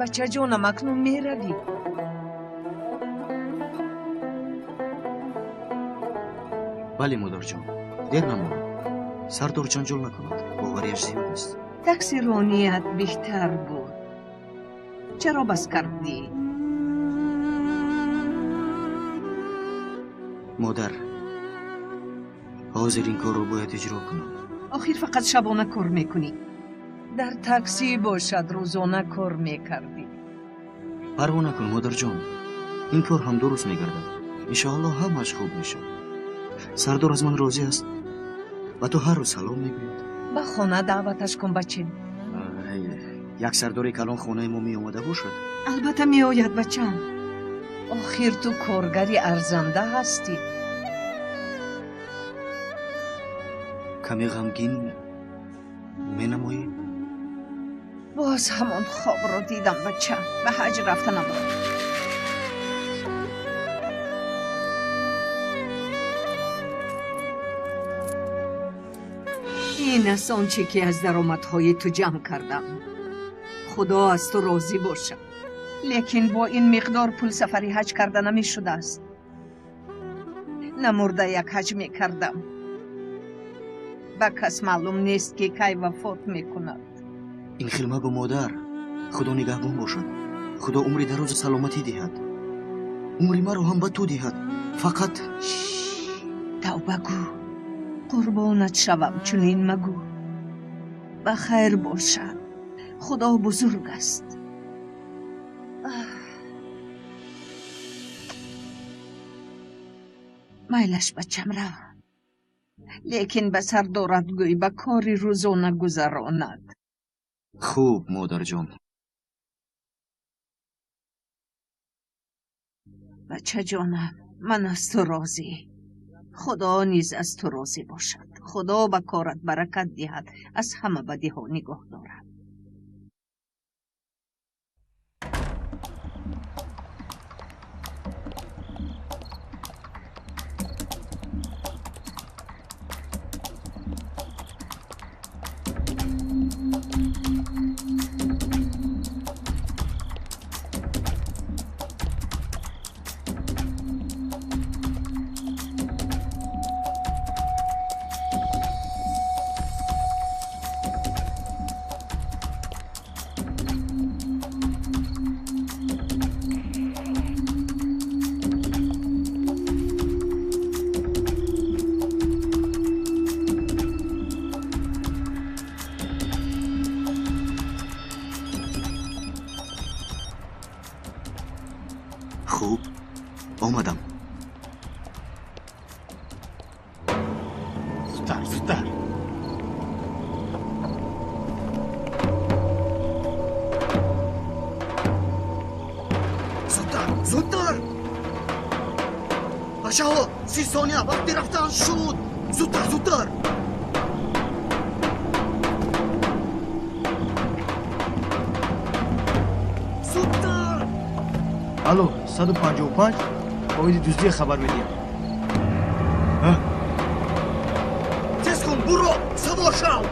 Бачаҷонам, акнун меравӣ. Бале, модарҷон, дер намонам. Сардор ҷанҷол накунад, боварияш зиёд аст. Таксироният беҳтар буд. Чаро бас кардӣ? Модар, ҳозир ин корро бояд иҷро кунам. Охир фақат шабона кор мекунӣ. Дар таксӣ бошад, рӯзона кор мекардӣ. Парво накун, модарҷон. Ин кор ҳам дуруст мегардад. Иншоаллоҳ ҳамааш хуб мешавад. Сардор аз ман розӣ аст. Ба ту ҳар рӯз салом мегӯяд. Ба хона даъваташ кун, бачем. Як сардори калон хонаи мо меомада бошад? Албатта меояд, бачам. Охир ту коргари арзанда ҳастӣ. Каме ғамгин менамоӣ? Боз ҳамон хобро дидам, бачам. Ба ҳаҷ рафтанам. Ин аст он чӣ ки аз даромадҳои ту ҷамъ кардам. Худо аз ту розӣ бошад. Лекин бо ин миқдор пул сафари ҳаҷ карда намешудааст. Намурда як ҳаҷ мекардам. Ба кас маълум нест, ки кай вафот мекунад. Ин хел магӯ, модар. Худо нигаҳбон бошад. Худо умри дарозу саломатӣ диҳад. Умри маро ҳам ба ту диҳад. Фақат тавба гӯ. Қурбонат шавам, чунин магӯ. Ба хайр бошад. Худо бузург аст. Майлаш, бачам, рав. Лекин ба сардорат гӯй ба кори рӯзона гузаронад. Хуб, модарҷон. Бачаҷонам, ман аз ту розӣ. Худо низ аз ту розӣ бошад. Худо ба корат баракат диҳад, аз ҳама бадиҳо нигоҳ дорад. Хуб, омадам. Зудтар, зудтар. Зудтар, зудтар. Бачаҳо, 30 сония вақти рафтан шуд. Зудтар, зудтар. Зудтар. Алло, 155, оиди дуздия хабар медиҳам. Тез кун, буро, савор шав.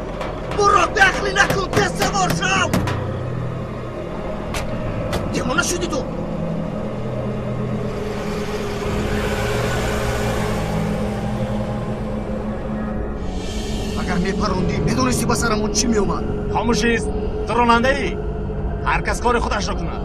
Буро, беақлӣ накун, тез савор шав. Девона шудӣ ту? Агар мепарондӣ, медонистӣ ба сарамон чӣ меомад? Хомӯшист, ту ронандаӣ. Ҳар кас кори худашро кунад.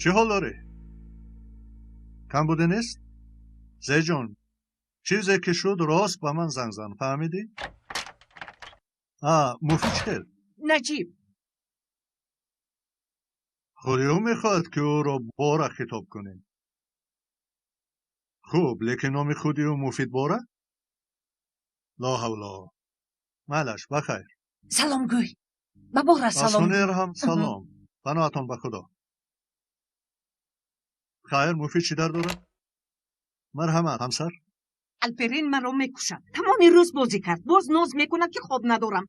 Чӣ ҳол дорӣ? Кам буде нест? Зеҷон, чизе ки шуд рост ба ман занг зан, фаҳмидӣ? Муфид чӣ хел? Наҷиб. Худи ӯ мехоҳад, ки ӯро Бора хитоб кунем. Хуб, лекин номи худи ӯ Муфид Бора? Ло ҳавло. Майлаш, ба хайр. Салом гӯй. Ба Бора салом. Ба Сунер ҳам салом. Паноҳатон ба Худо. Хайр, Муфид чӣ дард дорад? Марҳамат, ҳамсар. Алперин маро мекушад. Тамоми рӯз бозӣ кард. Боз ноз мекунад, ки хоб надорам.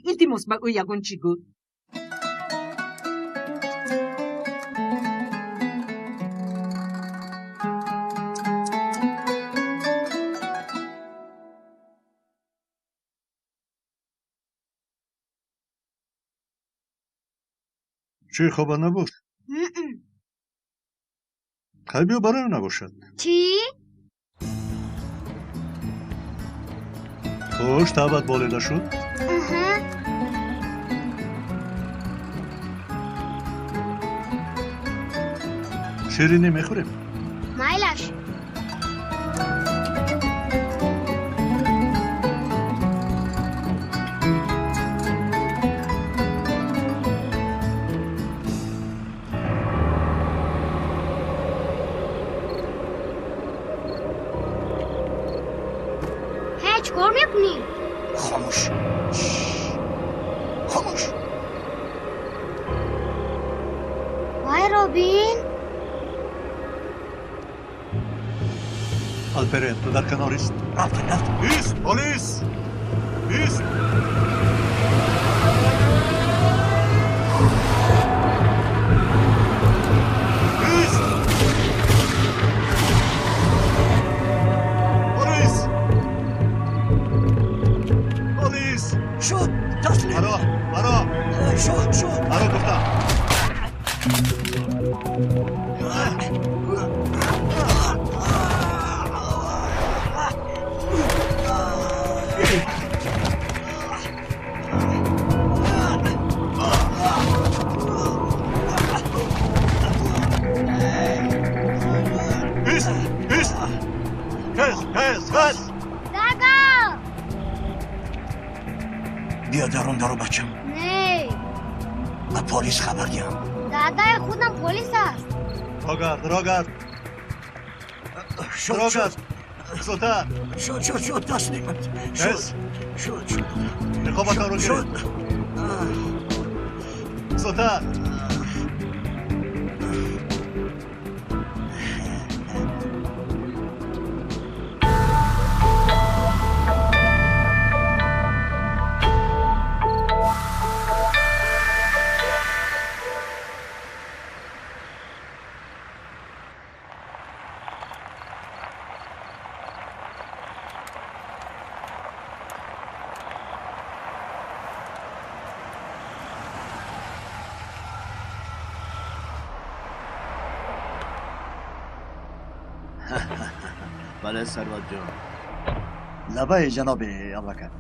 Илтимос, ба ӯ ягон чӣ гӯ. Чӣ хоба набуд? Хай биё барои набошад. Чӣ? Хуш, табат болида шуд? Ширинӣ мехӯрем? Майлаш. Чикор мекунӣ? Хомӯш. Хомӯш. Вай, Робин. Алперен, ту дар канор ист. Рафтем, рафтем. Ист, полис! Ист! Ист! Полис! Полис! Шуд, таслим. Маро, маро. Шуд, шуд. Маро гуфтам. Ист, ист! Хез, хез, хез! Дада! Биё дарун дару, бачам. Не. Ба полис хабар диҳам. Дадаи худам полис аст. Рогард, рогард. Шуд, рогард. Зудтар. Шуд, шуд, шуд, таслимат. Шуд, шуд, шуд. Ниқобатонро гиред. Зудтар. بله ثروت جان. لبه جناب ابوبکر.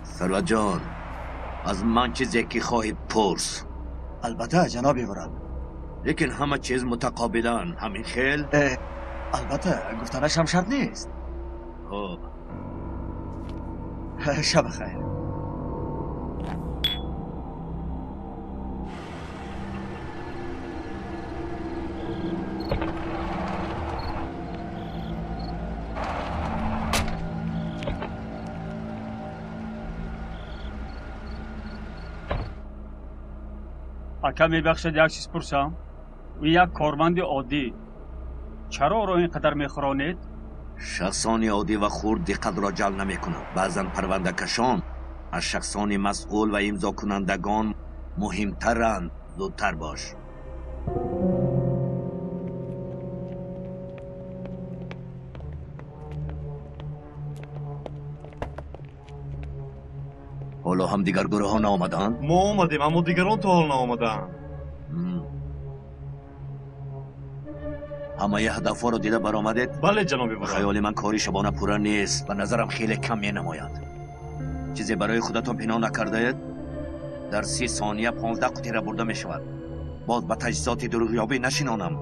ثروت جان، از من چیزی که خواهی پرس. البته جناب ورال. لیکن همه چیز متقابلا همین خیل؟ البته گفتنش هم شرط نیست. خب شب خیر. Ака, мебахшед, як чиз пурсам. Ӯ як корманди оддӣ. Чаро ӯро ин қадар мехӯронед? Шахсони оддӣ ва хурд диққатро ҷалб намекунанд. Баъзан парвандакашон аз шахсони масъул ва имзокунандагон муҳимтаранд. Зудтар бош. Ҳоло ҳам дигар гурӯҳҳо наомаданд? Мо омадем, аммо дигарон то ҳол наомадаанд. Ҳамаи ҳадафҳоро дида баромадед? Бале, ҷаноби варад. Хаёли ман кори шабона пурра нест. Ба назарам хеле кам менамояд. Чизе барои худатон пинҳон накардаед? Дар 30 сония 15 қутира бурда мешавад. Боз ба таҷҳизоти дурӯғёбӣ нашинонам.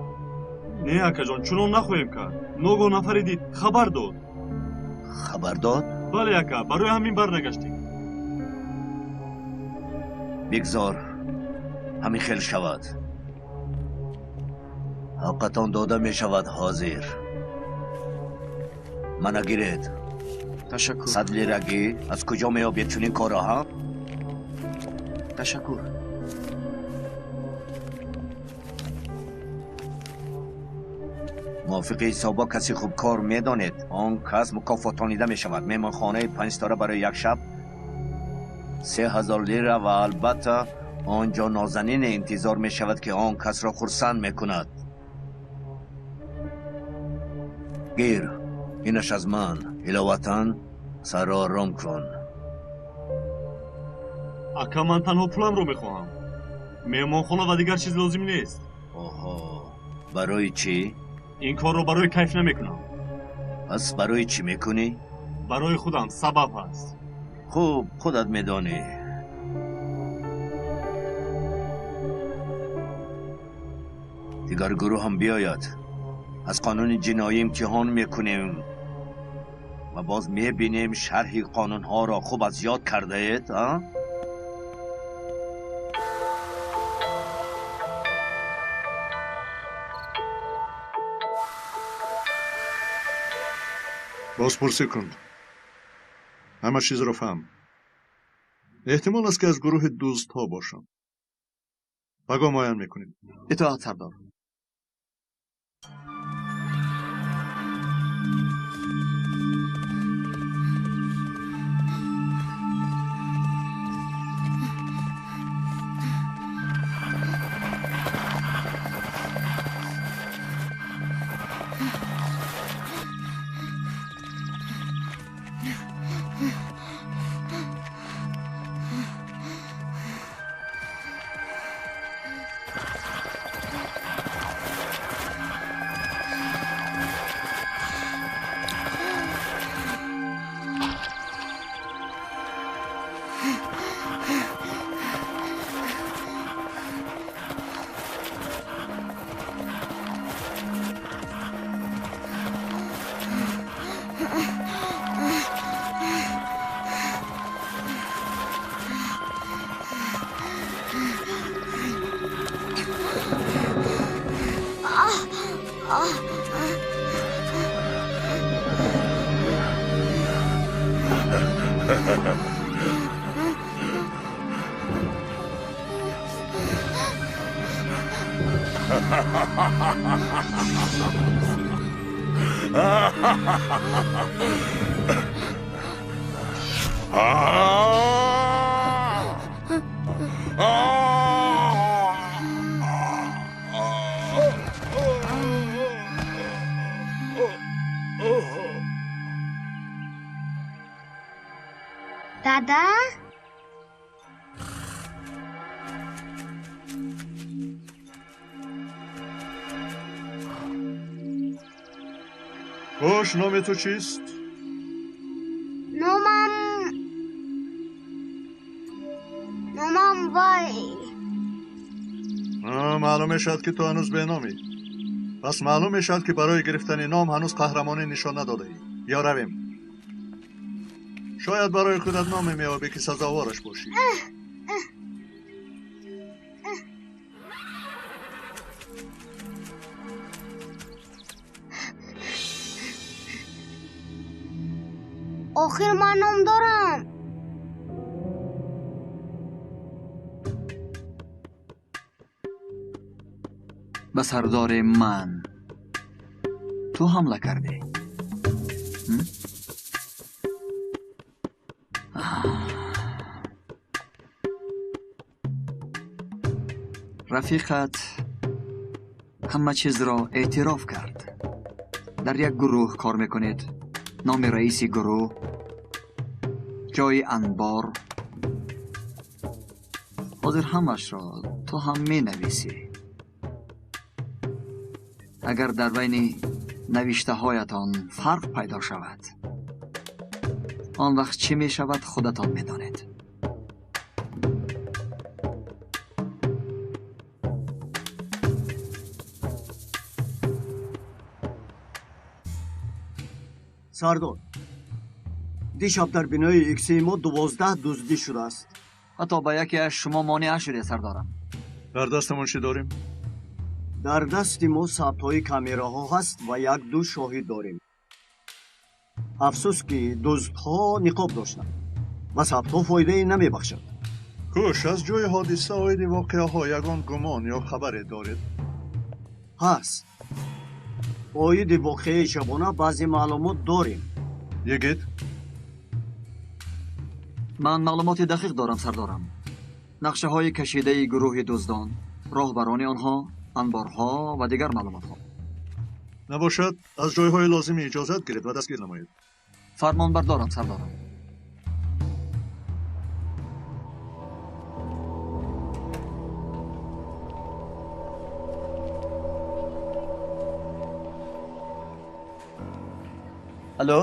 Не, акаҷон, чунон нахоҳем кард. Ногоҳ нафаре дид, хабар дод. Хабар дод? Бале, ака, барои ҳамин барнагаштем. Бигзор ҳамин хел шавад. Ҳаққатон дода мешавад ҳозир. Мана гиред. Ташаккур. 100 лирагӣ аз куҷо меёбед чунин корро, ҳа? Ташаккур. Мувофиқи ҳисобҳо каси хубкор медонед, он кас мукофотонида мешавад. Меҳмонхонаи 5 ситора барои як шаб 3000 лира ва албатта он ҷо нозанине интизор мешавад, ки он касро хурсанд мекунад. Гир, инаш аз ман. Иловатан сарро ором кун. Ака, ман танҳо пуламро мехоҳам. Меҳмонхона ва дигар чиз лозим нест. Оҳо, барои чӣ? Ин корро барои кайф намекунам. Пас барои чӣ мекунӣ? Барои худам сабаб ҳаст. Хуб, худат медонӣ. Дигар гурӯҳ ҳам биёяд. Аз қонуни ҷиноӣ имтиҳон мекунем ва боз мебинем шарҳи қонунҳоро хуб аз ёд кардаед, а? Бозпурсӣ кун. Ҳама чизро фаҳм. Эҳтимол аст, ки аз гурӯҳи дӯстҳо бошам. Пагоҳ муайян мекунем. Итоат, сардор. Дада? Хош, номи ту чист? Номам вай. Маълум мешавад, ки ту ҳанӯз беномӣ. Пас маълум мешавад, ки барои гирифтани ном ҳанӯз қаҳрамонӣ нишон надодаӣ. Ё равем. Шояд барои худат номе меёбӣ, ки сазовораш бошӣ. Охир ман ном дорам. Ба сардори ман ту ҳамла кардӣ? Рафиқат ҳама чизро эътироф кард. Дар як гурӯҳ кор мекунед. Номи раиси гурӯҳ, ҷои анбор. Ҳозир ҳамашро ту ҳам менависӣ. Агар дар байни навиштаҳоятон фарқ пайдо шавад, он вақт чӣ мешавад худатон медонед. Сардор, дишаб дар бинои икси мо 12 дуздӣ шудааст. Ҳатто ба яке аз шумо монеа шуде, сардорам. Дар дастамон чӣ дорем? Дар дасти мо сабтҳои камераҳо ҳаст ва як-ду шоҳид дорем. Афсӯс, ки дуздҳо ниқоб доштанд ва сабтҳо фоидае намебахшад. Кӯш, аз ҷои ҳодиса оиди воқеаҳо ягон гумон ё хабаре доред? Ҳаст. Оиди воқеаи шабона баъзе маълумот дорем. Йигит? Ман маълумоти дақиқ дорам, сардорам. Нақшаҳои кашидаи гурӯҳи дуздон, роҳбарони онҳо, анборҳо ва дигар маълумотҳо. Набошад, аз ҷойҳои лозими иҷозат гиред ва дастгир намоед. Фармонбардорам, сардорам. Алло,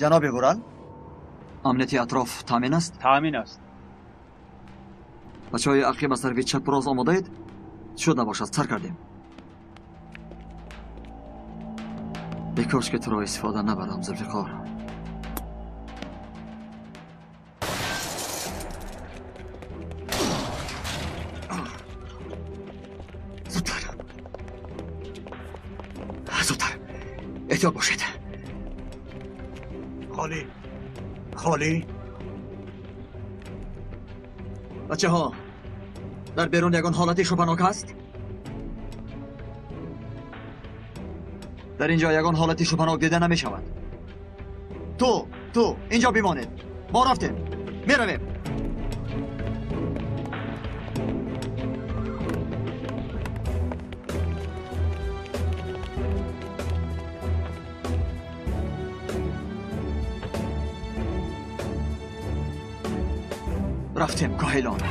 ҷаноби Вурал? Амнияти атроф таъмин аст? Таъмин аст. Бачаҳои ақиб аз тарафи чапу рост омодаед? Шуд набошад, сар кардем. Бекош ки туро истифода набарам, Зулфиқор. Зудтар, зудтар, эҳтиёт бошед. Холӣ, холӣ. Бачаҳо, дар берун ягон ҳолати шубҳанок ҳаст? Дар ин ҷо ягон ҳолати шубҳанок дида намешавад. Ту инҷо бимонед. Мо рафтем, меравем. Рафтем, коҳилон.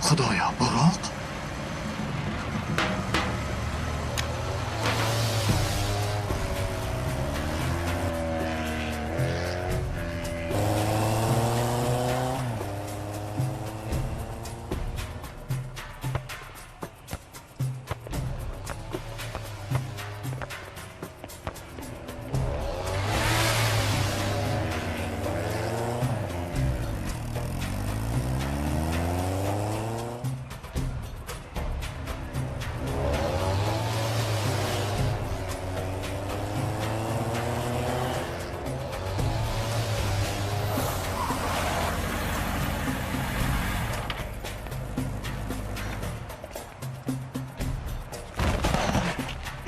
Худоё, буроқ?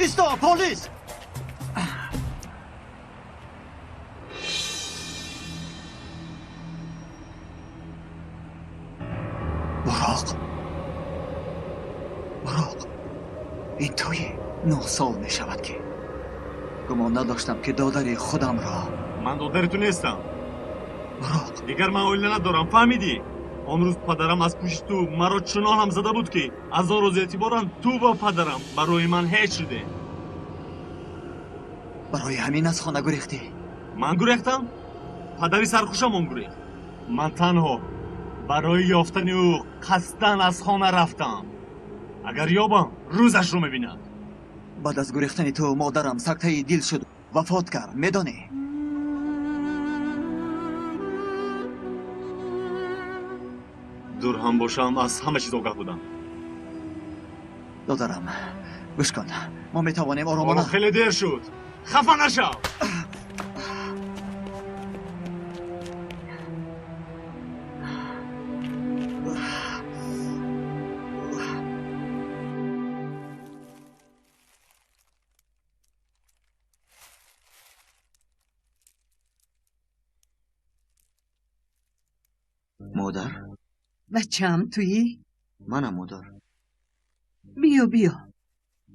Исто, полис! Буроқ! Буроқ! Ин туи? 9 сол мешавад, ки гумон надоштам, ки додари худамро. Ман додари ту нестам. Буроқ! Дигар ман оила надорам, фаҳмидӣ? Он рӯз падарам аз пушти ту маро чунон ҳам зада буд, ки аз он рӯз эътиборан ту ва падарам барои ман ҳеҷ шуде. Барои ҳамин аз хона гурехтӣ? Ман гурехтам? Падари сархушам он гурехт. Ман танҳо барои ёфтани ӯ қасдан аз хона рафтам. Агар ёбам, рӯзашро мебинад. Баъд аз гурехтани ту модарам сактаи дил шуд, вафот кард, медонӣ? Дур ҳам бошам, аз ҳама чиз огаҳ будам. Додарам, гӯш кун, мо метавонем оромона. Хеле дер шуд, хафа нашав. Модар? Бачаам, туӣ? Манам, модар. Биё, биё.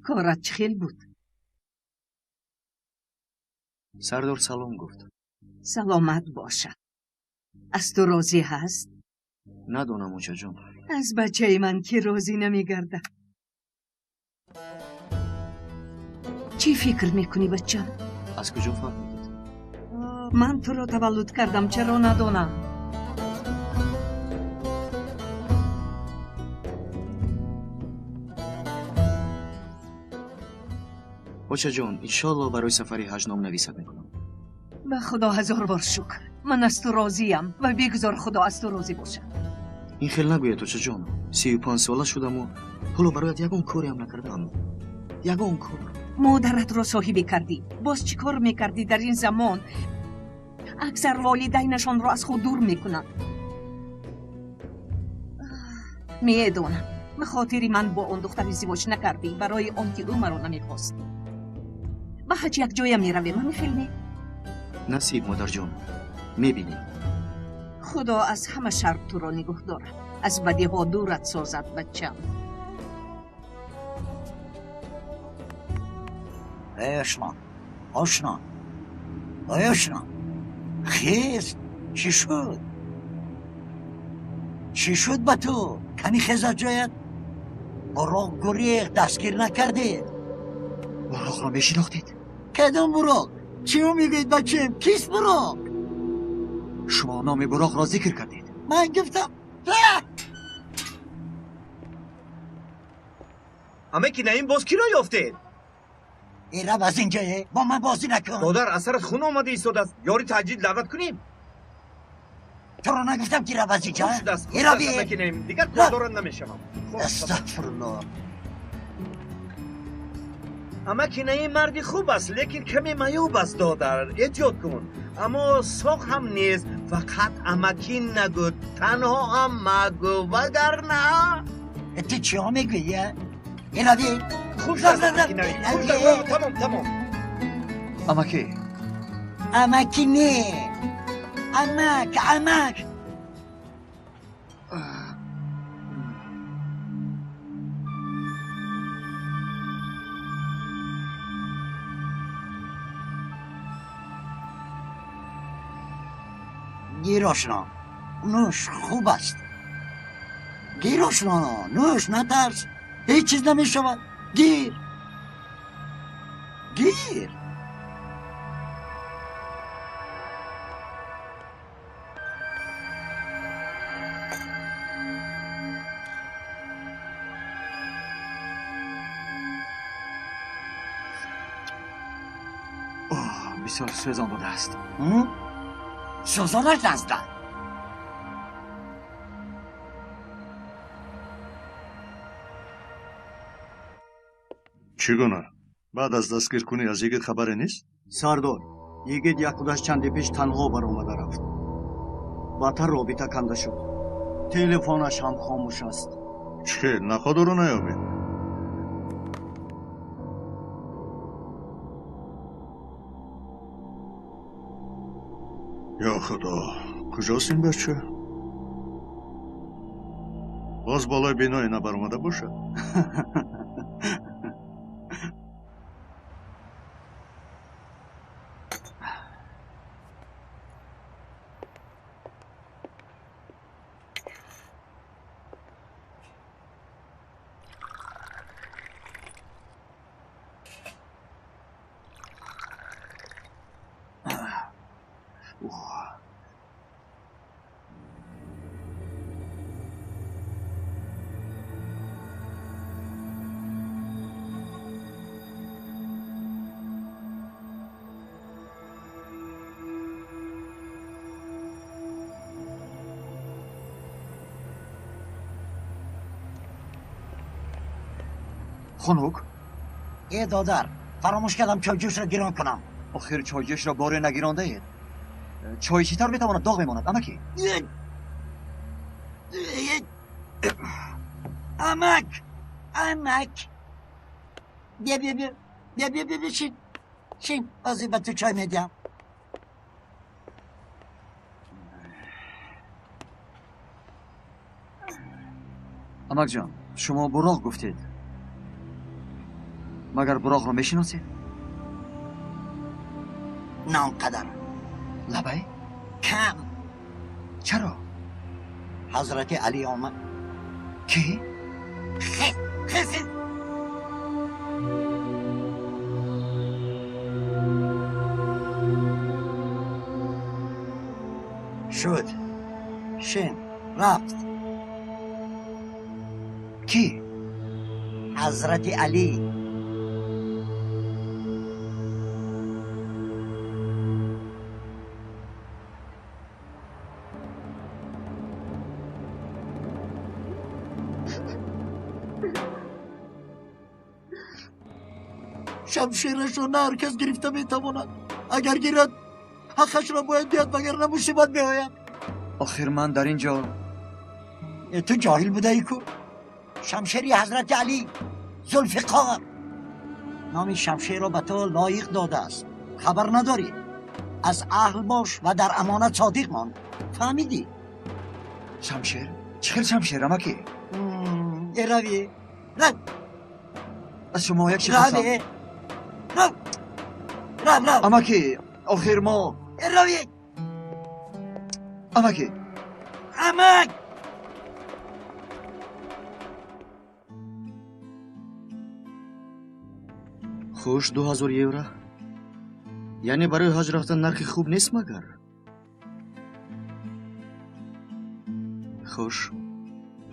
Корат чӣ хел буд? Сардор салом гуфт. Саломат бошад. Аз ту розӣ ҳаст? Надонам, очаҷон. Аз бачаи ман ки розӣ намегардад. Чӣ фикр мекунӣ, бачам? Аз куҷо фаҳмидед? Ман туро таваллуд кардам, чаро надонам? Очаҷон, иншоалло барои сафари ҳаҷ номнависат мекунам. Ба Худо ҳазор бор шукр. Ман аз ту розиям ва бигзор Худо аз ту розӣ бошад. Ин хел нагӯяд, очаҷон. 35 сола шудаму ҳоло бароят ягон кореам накардаам. Ягон кор. Модаратро соҳибӣ кардӣ. Боз чӣ кор мекардӣ дар ин замон? Аксар волидайнашонро аз худ дур мекунанд. Медонам, ба хотири ман бо он духтар издивоҷ накардӣ, барои он ки ӯ маро намехост. Ба ҳаҷ якҷоя меравем, ҳамин хел не? Насиб, модарҷон, мебинем. Худо аз ҳама шар туро нигоҳ дорад, аз бадиҳо дурат созад, бачам. Эй ошно, ошно, ой ошно, хез, чӣ шуд? Чӣ шуд ба ту? Кани хез аз ҷоят? Буроқ гурехт, дастгир накардед. Буроқро мешинохтед? Кадом буроқ? Чӣ мегӯед, бачаем? Кист буроқ? Шумо номи буроқро зикр кардед. Ман гуфтам. Амаки Наим, боз киро ёфтед? Э, рав аз инҷа, бо ман бозӣ накун. Додар, аз сарат хун омада истодааст. Ёри таъҷил даъват кунем. Туро нагуфтам ки рав аз инҷа? Хуб шудааст. Э, рави. Амаки Наим, дигар кордорат намешавам. Астағфируллоҳ. Амаки Наим марди хуб аст, лекин каме маъюб аст, додар. Эҳтиёт кун. Аммо соқ ҳам нест. Фақат амакӣ нагӯ, танҳо амак гӯ, вагарна. Ту чиҳо мегӯӣ? Э, рави. Хуб шудааст, амаки Наим. Хуб шудааст. Тамом, тамом. Амакӣ. Амакӣ не. Амак, амак. Гир, ошно, нӯш хуб аст. Гир, ошно, нӯш, натарс, ҳеҷ чиз намешавад. Гир, гир. Бисёр сӯзон будааст. Сӯзонаш назда. Чӣ гуна? Баъд аз дастгиркунӣ аз йигит хабаре нест? Сардор, йигит якхудаш чанде пеш танҳо баромада рафт. Баъдтар робита канда шуд. Телефонаш ҳам хомӯш аст. Чӣ хел, наход ӯро наёбед? Ё Худо, куҷост ин бача? Боз болои биное набаромада бошад? Хунук? Э, додар, фаромӯш кардам чойҷӯшро гирон кунам. Охир чойҷӯшро боре нагирондаед. Чой чӣ тавр метавонад доғ мемонад, амакӣ? Амак, амак. Бия, бия, бия, бия, бия, бия, бишин. Шин, ҳозир ба ту чой медиҳам. Амакҷон, шумо буроқ гуфтед. Магар буроқро мешиносед? На он қадар. Лабай? Кам. Чаро? Ҳазрати Алӣ омад. Кӣ? Хез, хез, хез. Шуд. Шин. Рафт. Кӣ? Ҳазрати Алӣ. Шамшерашро на ҳар кас гирифта метавонад. Агар гирад, ҳаққашро бояд диҳад, вагарна мусибат меояд. Охир ман дар ин ҷо. Ту ҷоҳил будаӣ ку? Шамшери Ҳазрати Алӣ, Зулфиқор. Номи шамшерро ба ту лоиқ додааст. Хабар надорӣ? Аз аҳл бош ва дар амонат содиқ мон. Фаҳмидӣ? Шамшер? Чӣ хел шамшер, амакӣ? Равӣ. Рав. Аз шумо як чиз пурсам. Равӣ. Рав. Рав, рав. Амакӣ, охир мо. Равӣ. Амакӣ. Амак! Хуш, 2000 евро. Яъне барои ҳаҷ рафтан нархи хуб нест магар? Хуш,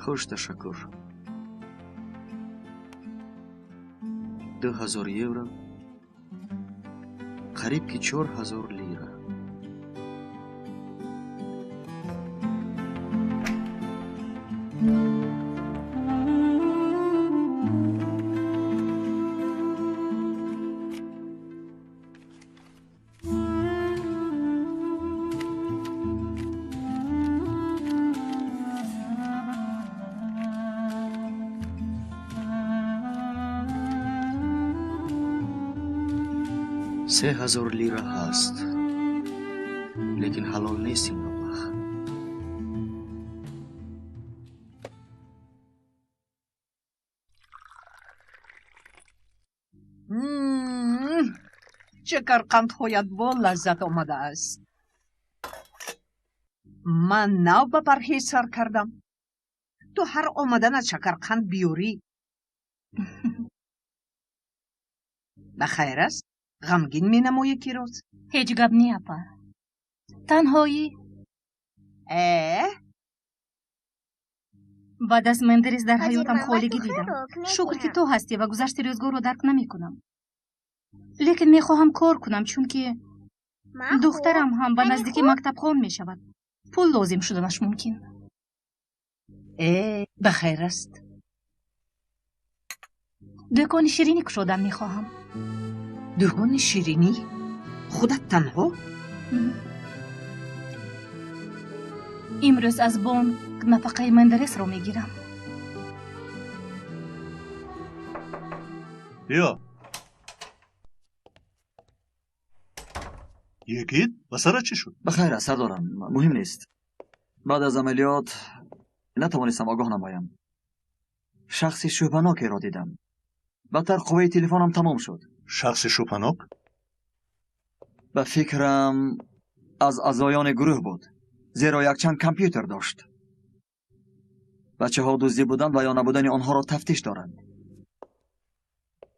хуш, ташаккур. 2000 евро, қариб ки 4000 лира. 3000 лира ҳаст, лекин ҳалол нест ин маблағ. Шакарқандҳоят бо лаззат омадааст. Ман нав ба парҳез сар кардам. Ту ҳар омаданат шакарқанд биёрӣ. Ба хайр аст? Ғамгин менамоӣ ки рӯз? Ҳеҷ гап не, апа. Танҳоӣ. Э? Баъд аз Мендерес дар Ҳозир ҳаётам ман ба холигӣ ту дидам. хӯрок Шукр, ки медиҳам. ту ҳастӣ ва гузашти рӯзгорро дарк намекунам. Лекин мехоҳам кор кунам, чунки Ман хуб. духтарам ҳам ба Ҳани наздикӣ хуб? мактабхон мешавад. Пул лозим шуданаш мумкин. Э, ба хайр аст. Дӯкони ширинӣ кушодан мехоҳам. Дӯкони ширинӣ? Худат танҳо? Имрӯз аз бонк нафақаи Мендересро мегирам. Биё. Йигит, ба сарат чӣ шуд? Ба хайр аст, сардорам, муҳим нест. Баъд аз амалиёт натавонистам огоҳ намоям. Шахси шубҳанокеро дидам. Бадтар қувваи телефонам тамом шуд. Шахси шубҳанок? Ба фикрам, аз аъзоёни гурӯҳ буд, зеро якчанд компютер дошт. Бачаҳо дуздӣ будан ва ё набудани онҳоро тафтиш доранд.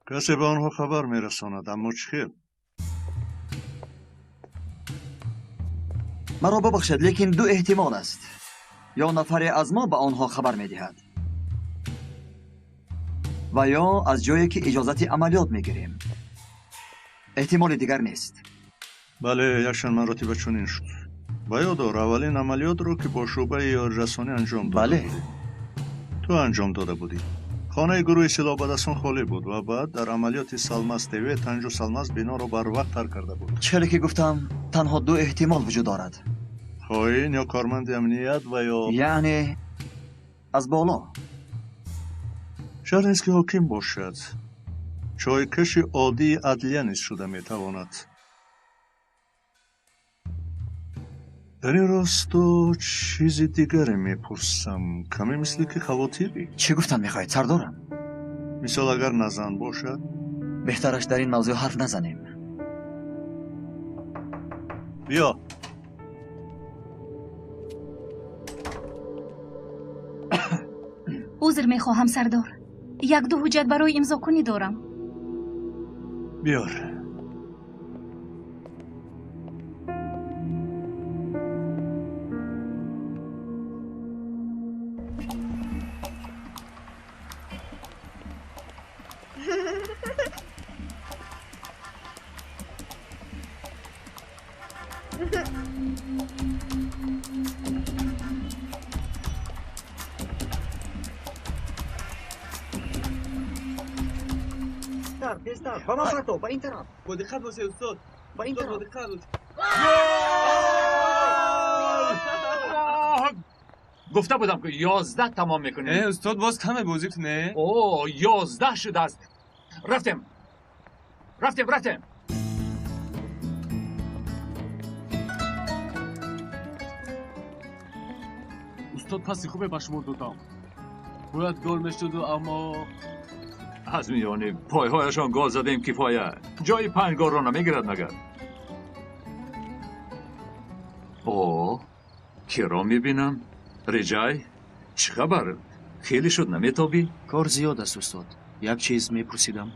Касе ба онҳо хабар мерасонад, аммо чӣ хел? Маро бубахшед, лекин ду эҳтимол аст. Ё нафаре аз мо ба онҳо хабар медиҳад, ва ё аз ҷое ки иҷозати амалиёт мегирем. Эҳтимоли дигар нест. Бале, якчанд маротиба чунин шуд. Ба ёд ор, аввалин амалиётро, ки бо шӯъбаи ёрирасонӣ анҷом дода Бале. будӣ. Ту анҷом дода будӣ. Хонаи гурӯҳи силоҳбадасон холӣ буд ва баъд дар амалиёти Салмаз ТВ Танҷу Салмаз биноро барвақт тарк карда буд. Челе ки гуфтам, танҳо ду эҳтимол вуҷуд дорад. Хоин ё корманди амният ва ё Яъне аз боло. Шарт нест, ки ҳоким бошад. Чойкаши оддии адлия низ шуда метавонад. Дар ин росто чизи дигаре мепурсам. Каме мисли ки хавотирӣ. Чӣ гуфтан мехоҳед, сардорам? Мисол, агар на зан бошад? Беҳтараш дар ин мавзӯъ ҳарф назанем. Биё. Узр мехоҳам, сардор. Як-ду ҳуҷҷат барои имзокунӣ дорам. Биёр. Ба ман парто, ба ин тараф. Бо диққат бошед, устод. Ба ин тараф. Бо диққат бошед. Гуфта будам, ки 11 тамом мекунем. Устод, боз каме бозӣ кунед. О, 11 шудааст. Рафтем. Рафтем, рафтем. Устод, паси хубе ба шумо додам. Бояд гол мешуду, аммо аз миёни пойҳояшон гол задем, кифоя. Ҷои 5 голро намегирад магар? О, киро мебинам? Реҷай, чӣ хабар? Хеле шуд наметобӣ? Кор зиёд аст, устод. Як чиз мепурсидам.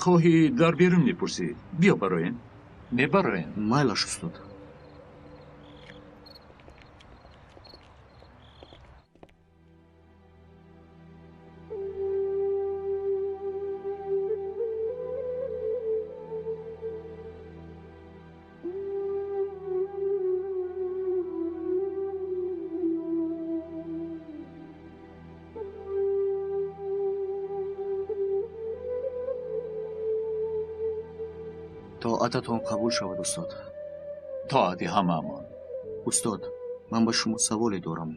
Хоҳӣ дар берун мепурсӣ? Биё бароем. Мебароем. Майлаш, устод. Тоататон қабул шавад, устод. Тоати ҳамаамон. Устод, ман ба шумо саволе дорам.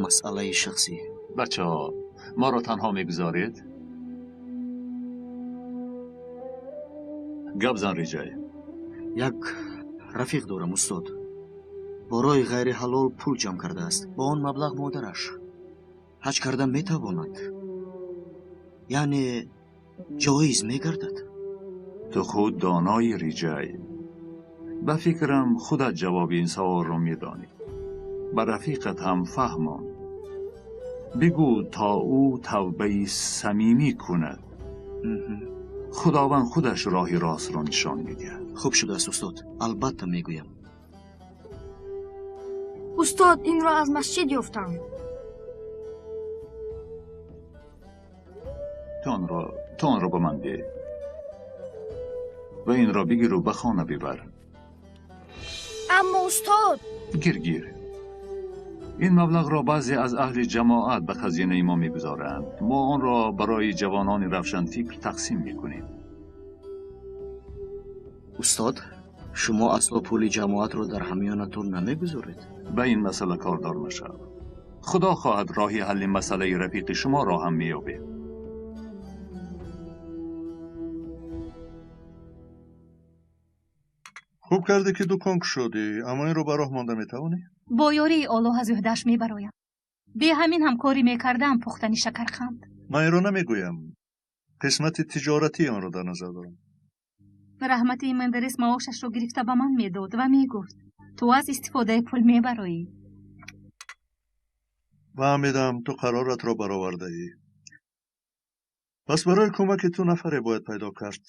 Масъалаи шахсӣ. Бачаҳо, моро танҳо мегузоред? Гап зан, Реҷай. Як рафиқ дорам, устод. Бо роҳи ғайриҳалол пул ҷамъ кардааст. Бо он маблағ модараш ҳаҷ карда метавонад. Яъне ҷоиз мегардад. Ту худ донои, Реҷай. Ба фикрам худат ҷавоби ин саволро медонӣ. Ба рафиқат ҳам фаҳмон. Бигӯ то ӯ тавбаи самимӣ кунад. Худованд худаш роҳи ростро нишон медиҳад. Хуб шудааст, устод. Албатта мегӯям. Устод, инро аз масҷид ёфтам. Ту онро ба ман деҳ. Ва инро бигиру ба хона бибар. Аммо устод, гир гир. Ин маблағро баъзе аз аҳли ҷамоат ба хазинаи мо мегузоранд. Мо онро барои ҷавонони равшанфикр тақсим мекунем. Устод, шумо асло пули ҷамоатро дар ҳамёнатон намегузоред? Ба ин масъала кордор машав. Худо хоҳад роҳи ҳалли масъалаи рафиқи шуморо ҳам меёбем. Хуб кардӣ, ки дукон кушодӣ, аммо инро ба роҳ монда метавонӣ? Бо ёрии Оллоҳ аз ӯҳдааш мебароям. Бе ҳамин ҳам корӣ мекардам, пухтани шакарқанд. Ман инро намегӯям. Қисмати тиҷоратии онро дар назар дорам. Раҳмати Мендерес маошашро гирифта ба ман медод ва мегуфт: ту аз истифодаи пул мебароӣ. Фаҳмидам, ту қароратро баровардаӣ. Пас барои кӯмаки ту нафаре бояд пайдо кард.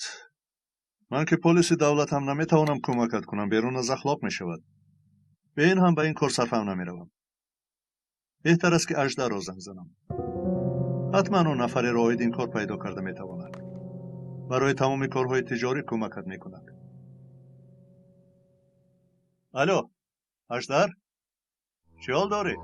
Ман ки полиси давлатам, наметавонам кӯмакат кунам, берун аз ахлоқ мешавад. Бе ин ҳам ба ин кор сарфам намеравам. Беҳтар аст, ки Аждарро занг занам. Ҳатман ӯ нафареро оид ин кор пайдо карда метавонад. Барои тамоми корҳои тиҷорӣ кӯмакат мекунад. Алло, Аждар? Чӣ ҳол дорӣ?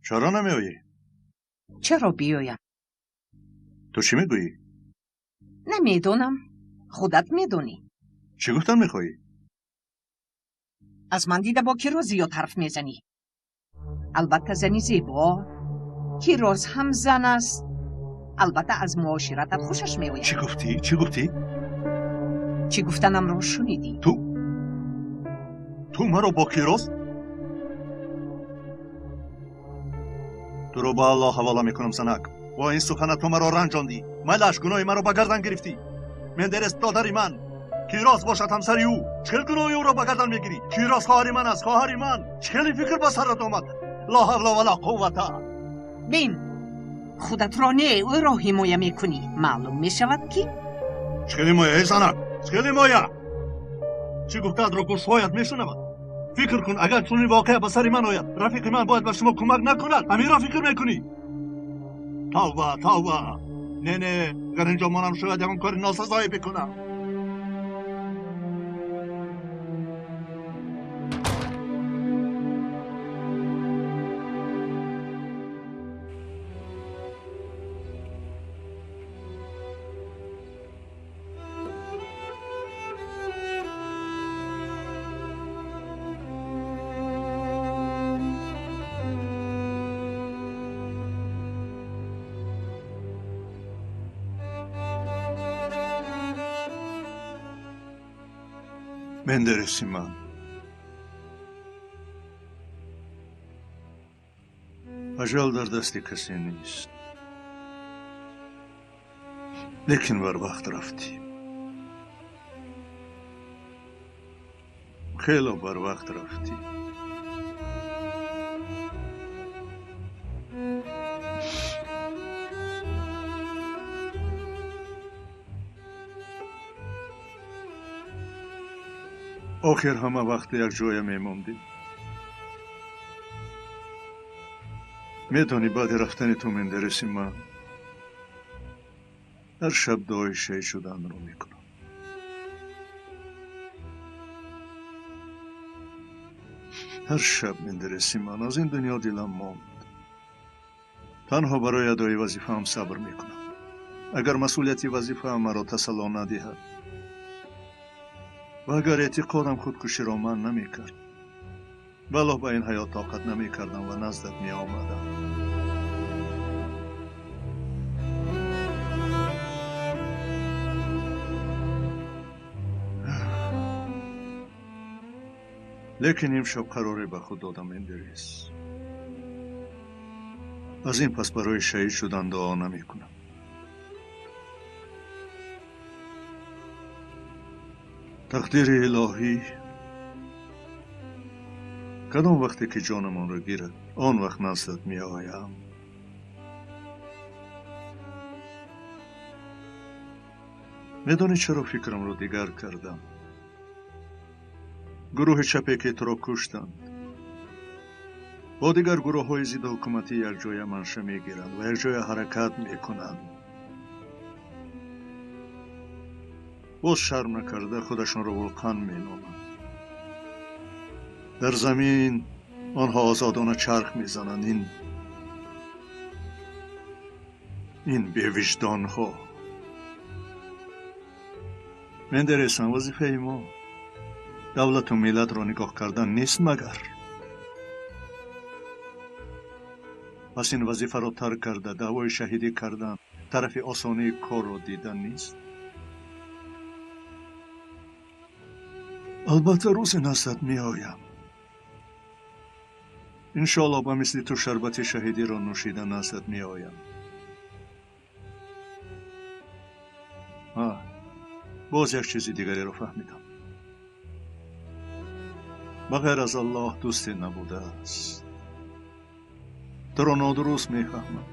Чаро намеоӣ? Чаро биёям? Ту чӣ мегӯӣ? Намедонам. Худат медонӣ. Чӣ гуфтан мехоҳӣ? Аз ман дида бо Кироз зиёд ҳарф мезанӣ. Албатта зани зебо. Кироз ҳам зан аст. Албатта аз муоширатат хушаш меояд. Чӣ гуфтӣ? Чӣ гуфтӣ? Чӣ гуфтанамро шунидӣ? Ту маро бо Кироз? Туро ба Аллоҳ ҳавола мекунам, занак. Бо ин суханат ту маро ранҷондӣ. Майлаш, гуноҳи маро ба гардан гирифтӣ. Мендерес додари ман. Кироз бошад ҳамсари ӯ. Чӣ хел гуноҳи ӯро ба гардан мегирӣ? Кироз хоҳари ман аст, хоҳари ман. Чӣ хел ин фикр ба сарат омад? Ло ҳавла ва ло қуввата. Бин, худатро не, ӯро ҳимоя мекунӣ. Маълум мешавад ки Чӣ хел ҳимоя, эй занак? Чӣ хел ҳимоя? Чӣ гуфтаатро гӯшҳоят мешунавад? Фикр кун, агар чунин воқеа ба сари ман ояд, рафиқи ман бояд ба шумо кӯмак накунад. Ҳаминро фикр мекунӣ? Тавба, тавба. Не, не, агар инҷо монам, шояд ягон кори носазое бикунам. Мендереси ман. Ажал дар дасти касе нест. Лекин барвақт рафтӣ. Хело барвақт рафтӣ. Охир ҳама вақт якҷоя мемондем. Медонӣ, баъди рафтани ту, Мендереси ман, ҳар шаб дуои шаҳид шуданро мекунам. Ҳар шаб, Мендереси ман, аз ин дунё дилам монд. Танҳо барои адои вазифаам сабр мекунам. Агар масъулияти вазифаам маро тасалло надиҳад ва агар эътиқодам худкуширо манъ намекард, валлоҳ ба ин ҳаёт тоқат намекардам ва наздат меомадам. Лекин имшаб қароре ба худ додам, Мендерес. Аз ин пас барои шаҳид шудан дуо намекунам. Тақдири илоҳӣ кадом вақте ки ҷонамонро гирад, он вақт наздат меоям. Медонӣ чаро фикрамро дигар кардам? Гурӯҳи чапе ки туро куштанд, бо дигар гурӯҳҳои зидди ҳукуматӣ якҷоя манша мегиранд ва якҷоя ҳаракат мекунанд. Боз шарм накарда худашонро вулқан меноманд. Дар замин онҳо озодона чарх мезананд. Ин бевиҷдонҳо. Мендересам, вазифаи мо давлату миллатро нигоҳ кардан нест магар? Пас ин вазифаро тарк карда, даъвои шаҳидӣ кардан тарафи осонии корро дидан нест? Албатта рӯзе наздат меоям. Иншоаллоҳ ба мисли ту шарбати шаҳидиро нӯшида наздат меоям. Боз як чизи дигареро фаҳмидам. Ба ғайр аз Аллоҳ дӯсте набудааст. Туро нодуруст мефаҳмам.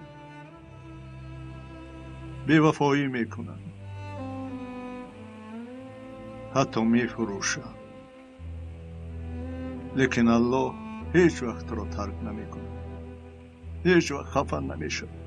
Бевафоӣ мекунам. Ҳатто мефурӯшам. Лекин Аллоҳ ҳеҷ вақт туро тарк намекунад. Ҳеҷ вақт хафа намешавад.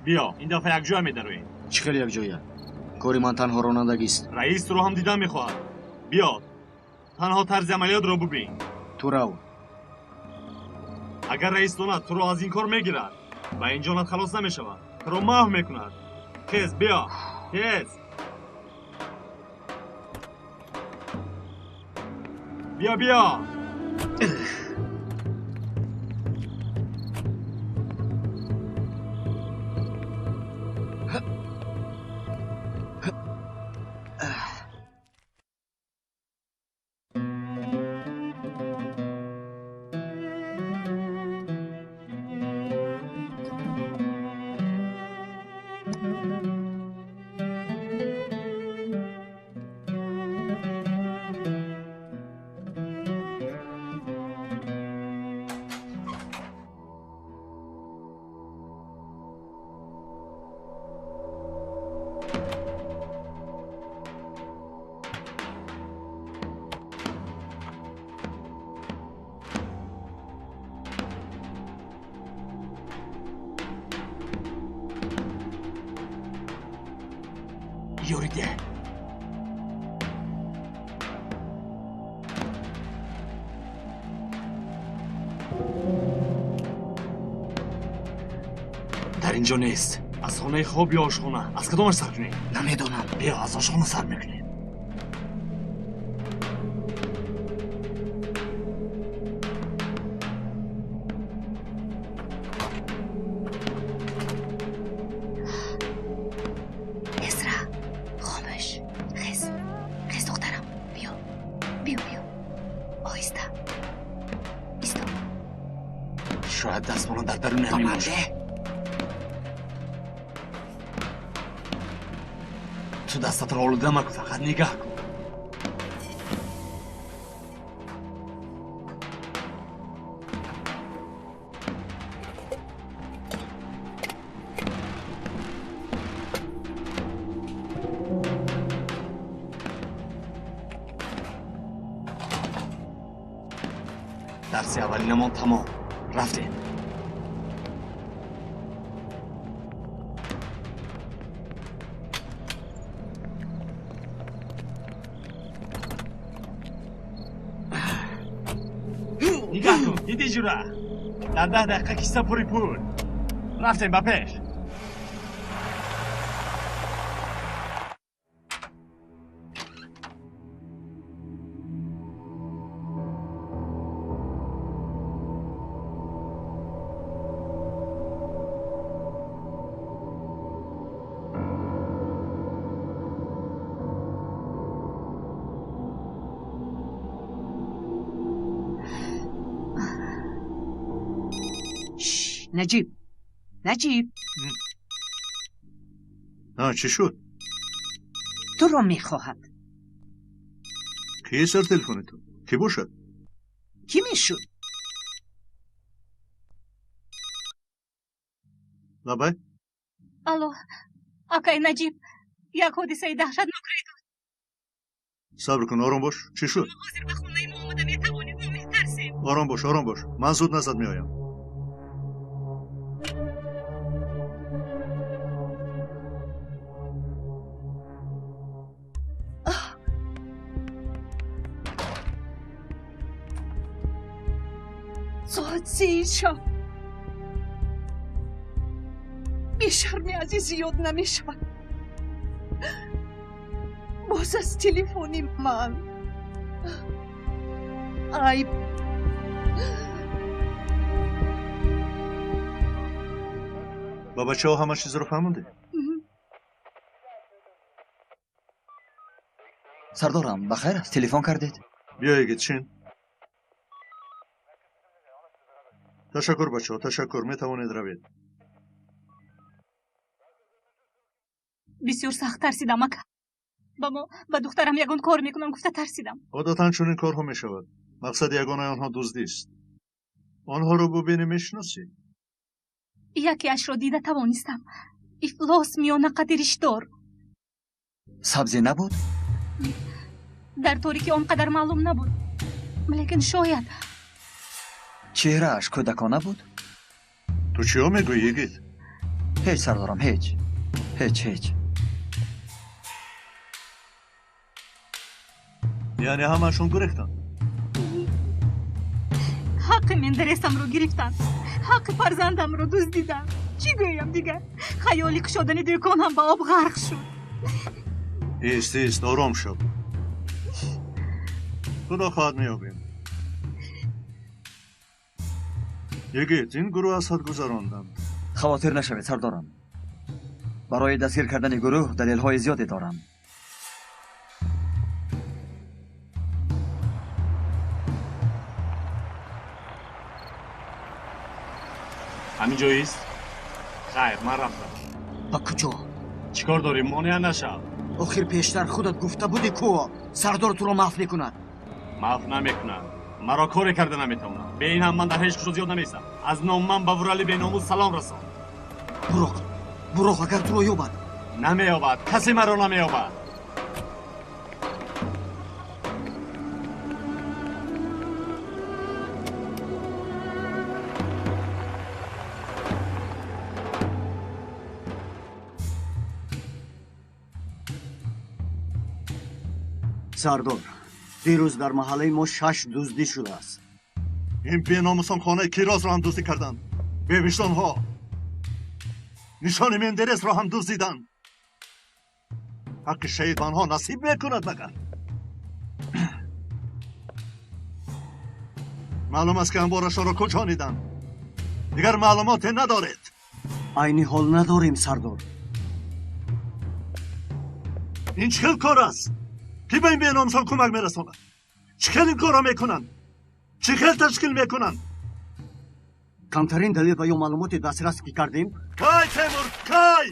Биё, ин дафъа якҷоя медароем. Чӣ хел якҷоя? Кори ман танҳо ронандагист. Раис туро ҳам дидан мехоҳад. Биё, танҳо тарзи амалиётро бубин. Ту рав. Агар раис донад, туро аз ин кор мегирад. Ба ин ҷонат халос намешавад. Туро маҳв мекунад. Тез, биё, тез. Биё, биё. Ёриде. Дар ин ҷо нест. Аз хонаи хоб ё ошхона? Аз кадомаш сар кунем? Намедонам. Биё, аз ошхона сар мекунем. Шояд дастмолон дар даруни ҳамин бошад. Ту дастатро олуда макун, фақат нигаҳ кун. Дарси аввалинамон тамом. Рафтем. Нигаҳ кун, дидӣ ҷура? Дар 10 дақиқа киса пури пул. Рафтем ба пеш. Наҷиб, Наҷиб. Чӣ шуд? Туро мехоҳад. Ки сар телефони ту? Кӣ бошад? Кӣ мешуд? Лабай? Алло, акай Наҷиб, як ҳодисаи даҳшатнок рӯй дод. Сабр кун, ором бош. Чӣ шуд? Ҳозир ба хонаи мо омада метавонед, мо метарсем. Ором бош, ором бош. Ман зуд назад меоям. Соат 3 шаб. Бешарми азиз зиёд намешавад. Боз аз телефони ман. Айб. Ба бачаҳо ҳама чизро фаҳмондед? Сардорам, ба хайр аст? Телефон кардед? Биё, егит, шин. Ташаккур, бачаҳо, ташаккур. Метавонед равед. Бисёр сахт тарсидам, ака. Ба мо, ба духтарам ягон кор мекунам гуфта тарсидам. Одатан чунин корҳо мешавад. Мақсади ягонаи онҳо дуздист. Онҳоро бубинӣ, мешиносӣ? Якеашро дида тавонистам. Ифлос, миёнақади ришдор. Сабзе набуд? Дар торикӣ он қадар маълум набуд. Лекин шояд. Чеҳрааш кӯдакона буд? Ту чиҳо мегӯӣ, йигит? Ҳеҷ, сардорам, ҳеҷ. Ҳеҷ, ҳеҷ. Яъне ҳамаашон гурехтанд? Ҳаққи Мендересамро гирифтанд. Ҳаққи фарзандамро дуздиданд. Чӣ гӯям дигар? Хаёли кушодани дӯкон ҳам ба об ғарқ шуд. Ист, ист, ором шав. Худо хоҳад, меёбем. Йигит, ин гурӯҳ аз ҳад гузаронданд. Хавотир нашавед, сардорам. Барои дастгир кардани гурӯҳ далелҳои зиёде дорам. Ҳамин ҷоист? Хайр, ман рафтам. Ба куҷо? Чӣ кор дорӣ? Монеа нашав. Охир пештар худат гуфта будӣ, ку сардор туро маф мекунад. Маф намекунад. Маро коре карда наметавонад. Бе ин ҳам ман дар ҳеҷ куҷо зиёд намеистам. Аз номи ман ба Вурали беномус салом расон. Буроқ, Буроқ агар туро ёбад. Намеёбад. Касе маро намеёбад. Сардор, дирӯз дар маҳаллаи мо шаш дуздӣ шудааст. Ин беномусон хонаи Кирозро ҳам дуздӣ карданд. Бевиҷдонҳо нишони Мендересро ҳам дуздиданд. Ҳаққи шаҳид ба онҳо насиб мекунад магар? Маълум аст, ки анборашонро кӯчониданд. Дигар маълумоте надоред? Айни ҳол надорем, сардор. Ин чӣ хел кор аст? Ки ба ин беномусон кӯмак мерасонад? Чӣ хел ин корро мекунанд? Чӣ хел ташкил мекунанд? Камтарин далел ва ё маълумоти дастрас ки кардем. Кай, Темур, кай?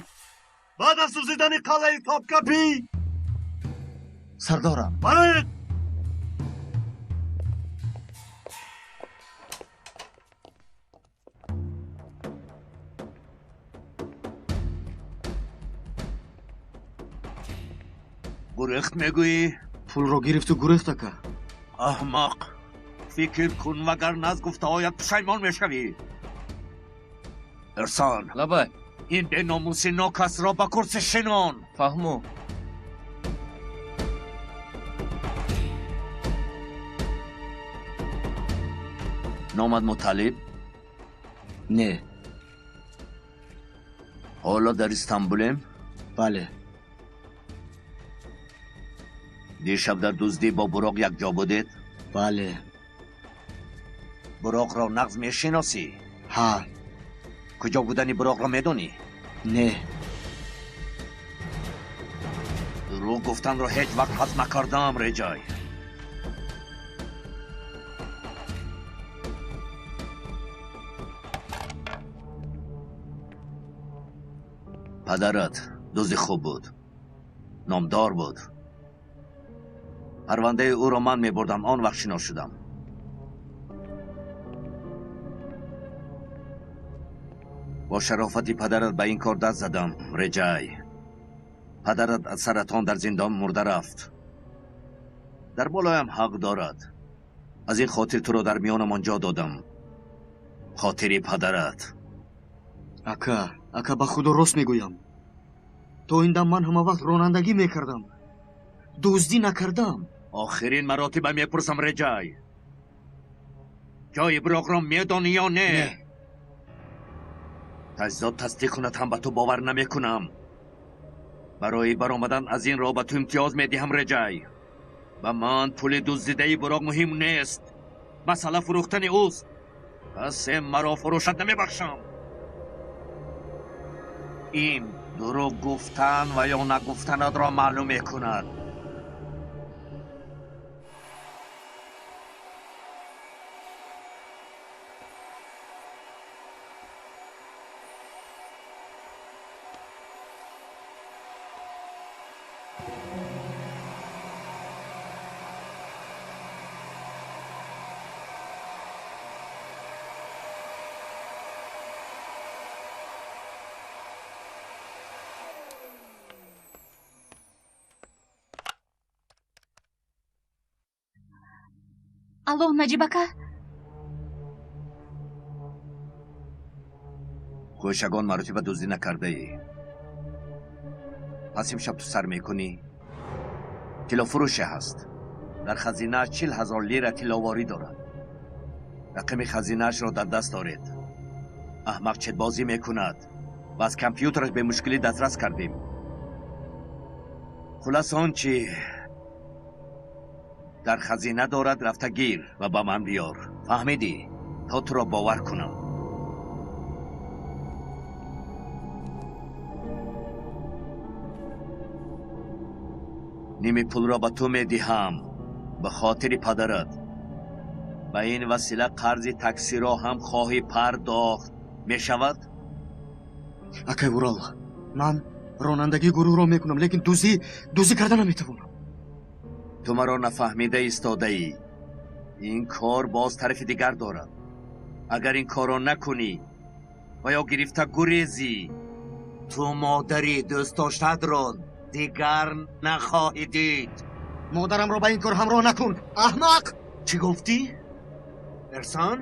Баъд аз дуздидани қалъаи Топкапӣ? Сардорам. Бароед! Гурехт мегӯӣ? Пулро гирифту гурехт, ака. Аҳмақ, фикр кун, вагарна аз гуфтаҳоят пушаймон мешавӣ. Ирсон. Лабай. Ин беномуси нокасро ба курси шинон. Фаҳмо. Номад Муталиб? Не. Ҳоло дар Истанбулем? Бале. Дишаб дар дуздӣ бо Буроқ якҷо будед? Бале. Буроқро нағз мешиносӣ? Ҳа. Куҷо будани Буроқро медонӣ? Не. Дурӯғ гуфтанро ҳеҷ вақт ҳазм накардаам, Реҷай. Падарат дузди хуб буд, номдор буд. Парвандаи ӯро ман мебурдам, он вақт шинос шудам. Бо шарофати падарат ба ин кор даст задам, Реҷай. Падарат аз саратон дар зиндон мурда рафт. Дар болоям ҳақ дорад. Аз ин хотир туро дар миёнамон ҷо додам. Хотири падарат. Ака, ака, ба худо рост мегӯям. То ин дам ман ҳама вақт ронандагӣ мекардам. Дуздӣ накардам. Охирин маротиба мепурсам, Реҷай. Ҷои Буроқро медонӣ ё не? Не. Таҷзод тасдиқ кунад ҳам ба ту бовар намекунам. Барои баромадан аз ин роҳ ба ту имтиёз медиҳам, Реҷай. Ба ман пули дуздидаи Буроқ муҳим нест. Масъала фурӯхтани ӯст. Касе маро фурӯшад намебахшам. Ин дурӯғ гуфтан ва ё нагуфтанатро маълум мекунад. Алло, Наҷиб ака. Хӯшагон маротиба дуздӣ накардаӣ. Пас имшаб ту сар мекунӣ. Тиллофурӯше ҳаст. Дар хазинааш 40 000 лира тилловорӣ дорад. Рақами хазинаашро дар даст доред. Аҳмақ четбозӣ мекунад ва аз компютераш бемушкилӣ дастрас кардем. Хулас, он чӣ дар хазина дорад, рафта гир ва ба ман биёр. Фаҳмидӣ? То туро бовар кунам. Ними пулро ба ту медиҳам ба хотири падарат. Ба ин васила қарзи таксиро ҳам хоҳӣ пардохт. Мешавад? Акай Урал, ман ронандагии гурӯҳро мекунам, лекин дуздӣ карда наметавонам. Ту маро нафаҳмида истодаӣ. Ин кор боз тарафи дигар дорад. Агар ин корро накунӣ ва ё гирифта гурезӣ, ту модари дӯстдоштаатро дигар нахоҳӣ дид. Модарамро ба ин кор ҳамроҳ накун, аҳмақ! Чӣ гуфтӣ? Эрсан?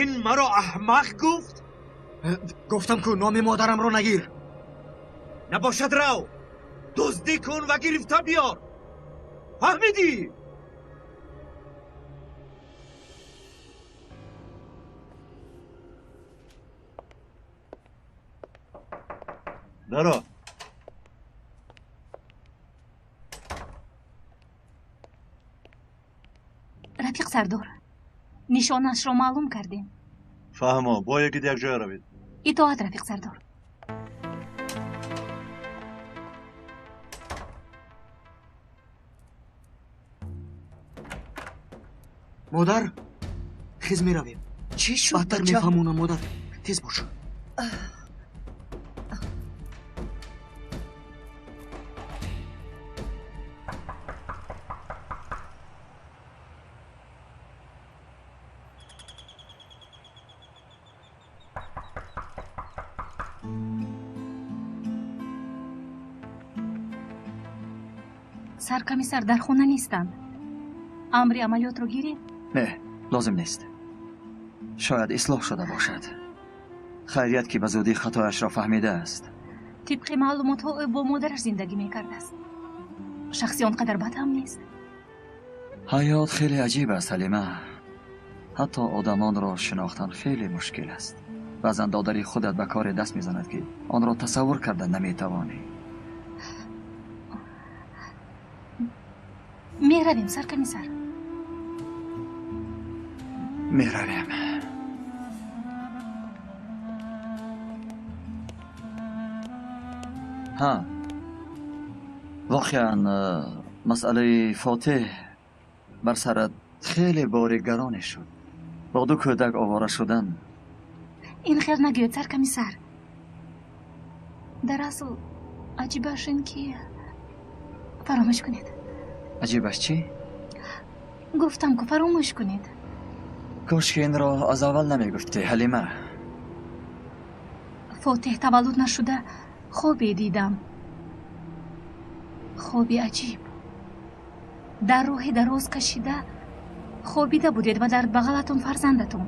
Ин маро аҳмақ гуфт? Гуфтам ку номи модарамро нагир. Набошад, рав, дуздӣ кун ва гирифта биёр. Фаҳмидӣ? Даро. Рафиқ сардор, нишонаашро маълум кардем. Фаҳмо, бо якид якҷоя равед. Итоат, рафиқ сардор. Модар, хез меравем. Чӣ шуд? Баъдтар мефаҳмонам, модар. Тез бош. Саркомиссар дар хона нестанд. Амри амалиётро гирем? Не, лозим нест. Шояд ислоҳ шуда бошад. Хайрият, ки ба зудӣ хатояшро фаҳмидааст. Тибқи маълумотҳо, ӯ бо модараш зиндагӣ мекардааст. Шахси он қадар бад ҳам нест. Ҳаёт хеле аҷиб аст, Ҳалима. Ҳатто одамонро шинохтан хеле мушкил аст. Баъзан додари худат ба коре даст мезанад, ки онро тасаввур карда наметавонӣ. Меравем, саркомиссар. Меравем. Ҳа, воқеан, масъалаи Фотеҳ бар сарат хеле бори гароне шуд. Бо ду кӯдак овора шудан. Ин хел нагӯед, саркомиссар. Дар асл, аҷибаш ин ки, фаромӯш кунед. Аҷибаш чӣ? Гуфтам ку, фаромӯш кунед. Кошки инро аз аввал намегуфтӣ, Ҳалима. Фотеҳ таваллуд нашуда хобе дидам. Хоби аҷиб. Дар роҳи дароз кашида хобида будед ва дар бағалатон фарзандатон.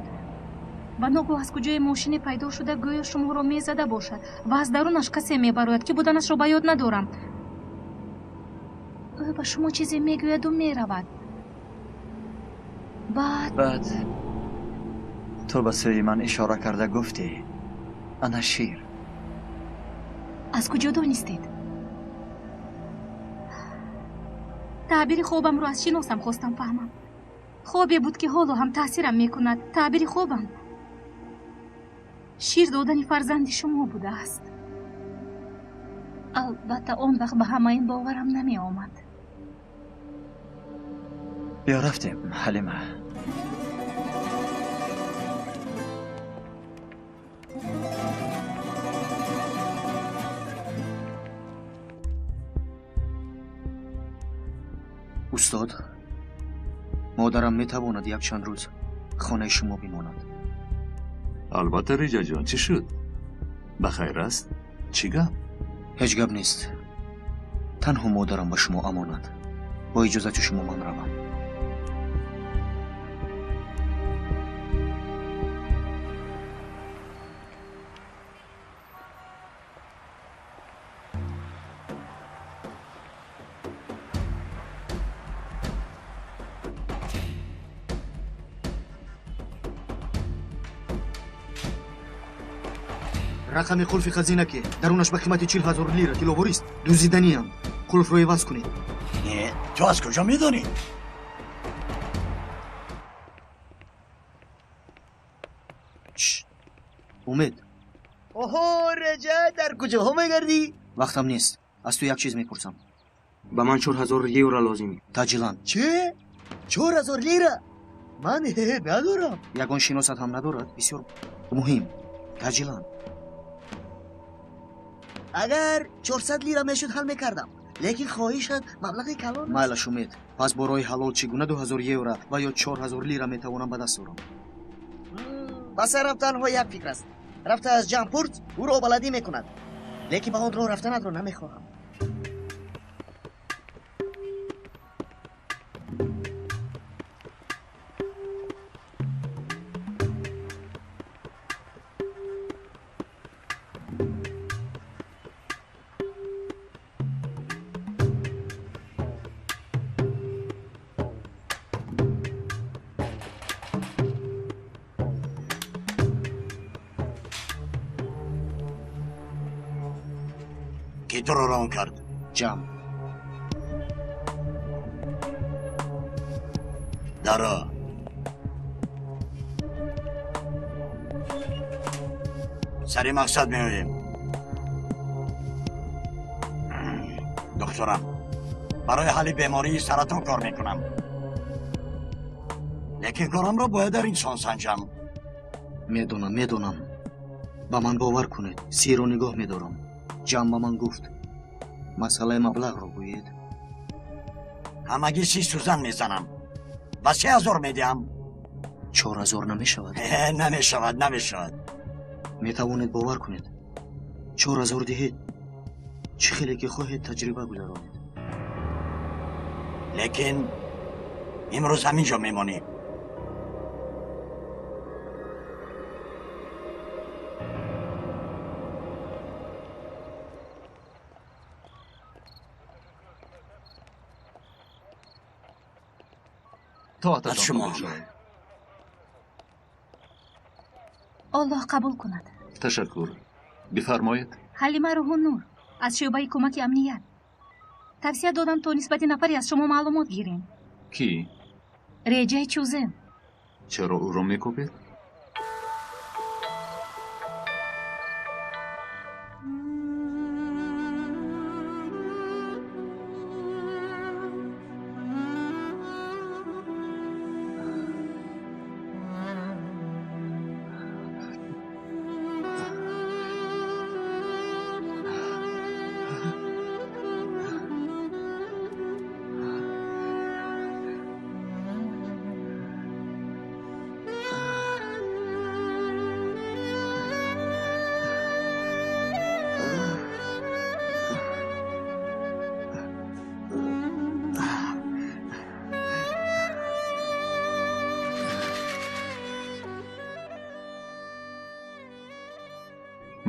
Ва ногоҳ аз куҷое мошине пайдо шуда, гӯё шуморо мезада бошад, ва аз дарунаш касе мебарояд, ки буданашро ба ёд надорам. Ӯ ба шумо чизе мегӯяду меравад. Баъд Баъд ту ба сӯи ман ишора карда гуфтӣ: «Ана шир». Аз куҷо донистед? Таъбири хобамро аз шиносам хостам фаҳмам. Хобе буд, ки ҳоло ҳам таъсирам мекунад. Таъбири хобам шир додани фарзанди шумо будааст. Албатта, он вақт ба ҳама ин боварам намеомад. Биё, рафтем, Ҳалима. Устод, модарам метавонад якчанд рӯз хонаи шумо бимонад? Албатта, Реҷаҷон, чӣ шуд? Ба хайр аст? Чӣ гап? Ҳеҷ гап нест, танҳо модарам ба шумо амонат. Бо иҷозати шумо ман равам. Рақами қулфи хазина ки дарунаш ба қимати 40 000 лира тилловорист, дуздиданиам. Қулфро иваз кунед. Не, ту аз куҷо медонӣ? Умед. Оҳо, Реҷа, дар куҷоҳо мегардӣ? Вақтам нест, аз ту як чиз мепурсам. Ба ман 4000 евро лозим. Таъҷилан. Чӣ? 4000 лира? Ман надорам. Ягон шиносат ҳам надорад? Бисёр муҳим, таъҷилан. Агар 400 лира мешуд, ҳал мекардам, лекин хоҳишат маблағи калон аст. Майлаш, Умед, пас бо роҳи ҳалол чӣ гуна 2000 евро ва ё 4000 лира метавонам ба даст орам? Ба сарам танҳо як фикр аст. Рафта аз Ҷам пурс, ӯро баладӣ мекунад, лекин ба он роҳ рафтанатро намехоҳам. Ки туро рон кард? Ҷам. Даро. Сари мақсад меоем. Духтурам, барои ҳалли бемории саратон кор мекунам, лекин корамро бояд дар инсон санҷам. Медонам, медонам, ба ман бовар кунед, сирро нигоҳ медорам. Ҷам ба ман гуфт, масъалаи маблағро гӯед. Ҳамагӣ 30 сӯзан мезанам ва 3000 медиҳам. 4000 намешавад? Намешавад, намешавад. Метавонед бовар кунед, 4000 диҳед, чӣ хеле ки хоҳед таҷриба гузаронед. Лекин имрӯз ҳамин ҷо мемонӣ. Тоататон Аз шумо. қабул шавад. Оллоҳ қабул кунад. Ташаккур, бифармоед. Ҳалима Рӯҳуннур аз шӯъбаи кӯмаки амният тавсия додам, то нисбати нафаре аз шумо маълумот гирем. Кӣ? Реҷаи Чӯзен. Чаро ӯро мекӯбед?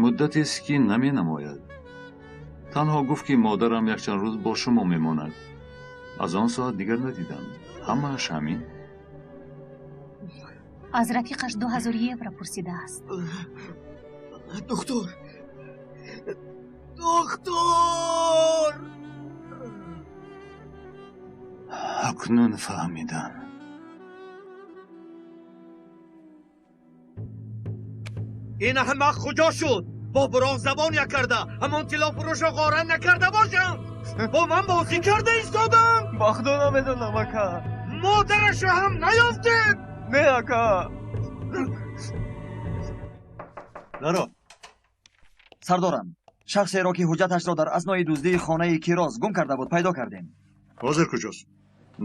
Муддатест, ки наменамояд. Танҳо гуфт, ки модарам якчанд рӯз бо шумо мемонад. Аз он соат дигар надидам. Ҳамааш ҳамин. Аз рафиқаш 2000 евро пурсидааст. Духтур, духтур! Акнун фаҳмидам. Ин аҳмақ куҷо шуд? Бо буроқ забон як карда, ҳамон тиллофурӯшро ғорат накарда бошам? Бо ман бозӣ карда истодам. Ба худо, намедонам, ака. Модарашро ҳам наёфтед? Не, ака. Даро. Сардорам, шахсеро, ки ҳуҷҷаташро дар аснои дуздии хонаи Кироз гум карда буд, пайдо кардем. Ҳозир куҷост?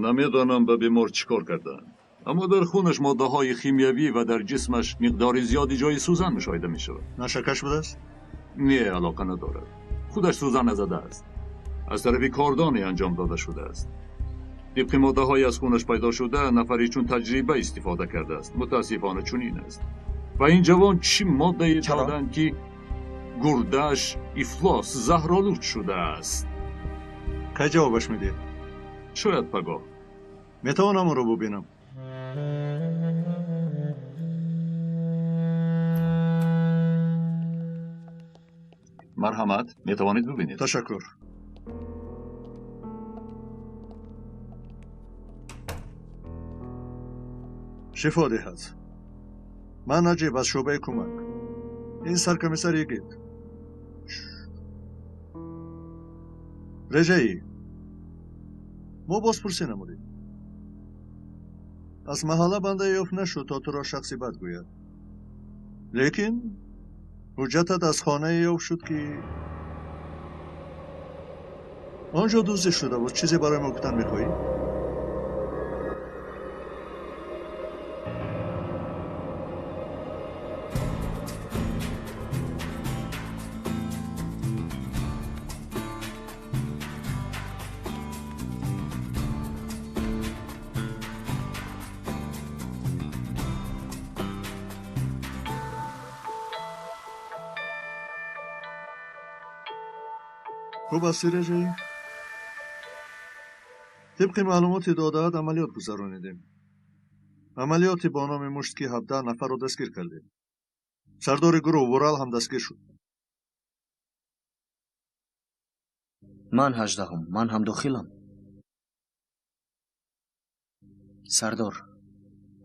Намедонам, ба бемор чӣ кор карданд, аммо дар хунаш моддаҳои химиявӣ ва дар ҷисмаш миқдори зиёди ҷои сӯзан мушоҳида мешавад. Нашакаш будааст? Не, алоқа надорад. Худаш сӯзан назадааст, аз тарафи кордоне анҷом дода шудааст. Тибқи моддаҳои аз хунаш пайдо шуда, нафаре чун таҷриба истифода кардааст. Мутаассифона, чунин аст. Ва ин ҷавон чӣ моддае доданд, ки гурдааш ифлос, заҳролуд шудааст? Кай ҷавобаш медиҳед? Шояд пагоҳ. Метавонам ӯро бубинам? Марҳамат, метавонед бубинед. Ташаккур. Шифо диҳад. Ман Наҷиб аз шӯъбаи кӯмак. Ин саркомиссар Йигит. Реҷаӣ, мо бозпурсӣ намудем. Аз маҳалла банда ёфт нашуд то туро шахси бад гӯяд. Лекин ҳуҷҷатат аз хонае ёфт шуд ки он ҷо дуздӣ шуда буд. Чизе барои мо гуфтан мехоҳӣ? Хуб ҳастӣ, Реҷаӣ? Тибқи маълумоти додаат амалиёт гузаронидем. Амалиёти бо номи мушт ки 17 нафарро дастгир кардем. Сардори гурӯҳ Вурал ҳам дастгир шуд. Ман 18-ум, ман ҳам дохилам. Сардор,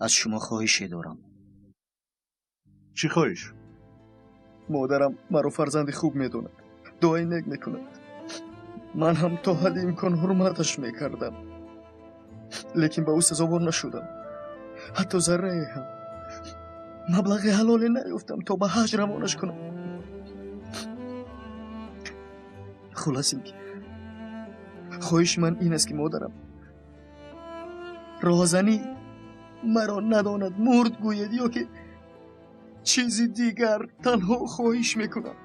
аз шумо хоҳише дорам. Чӣ хоҳиш? Модарам маро фарзанди хуб медонад, дуои нек мекунад. Ман ҳам то ҳадди имкон ҳурматаш мекардам, лекин ба ӯ сазовор нашудам. Ҳатто заррае ҳам маблағи ҳалоле наёфтам то ба ҳаҷ равонаш кунам. Хулас ин ки хоҳиши ман ин аст ки модарам роҳзанӣ маро надонад, мурд гӯяд ё ки чизи дигар. Танҳо хоҳиш мекунам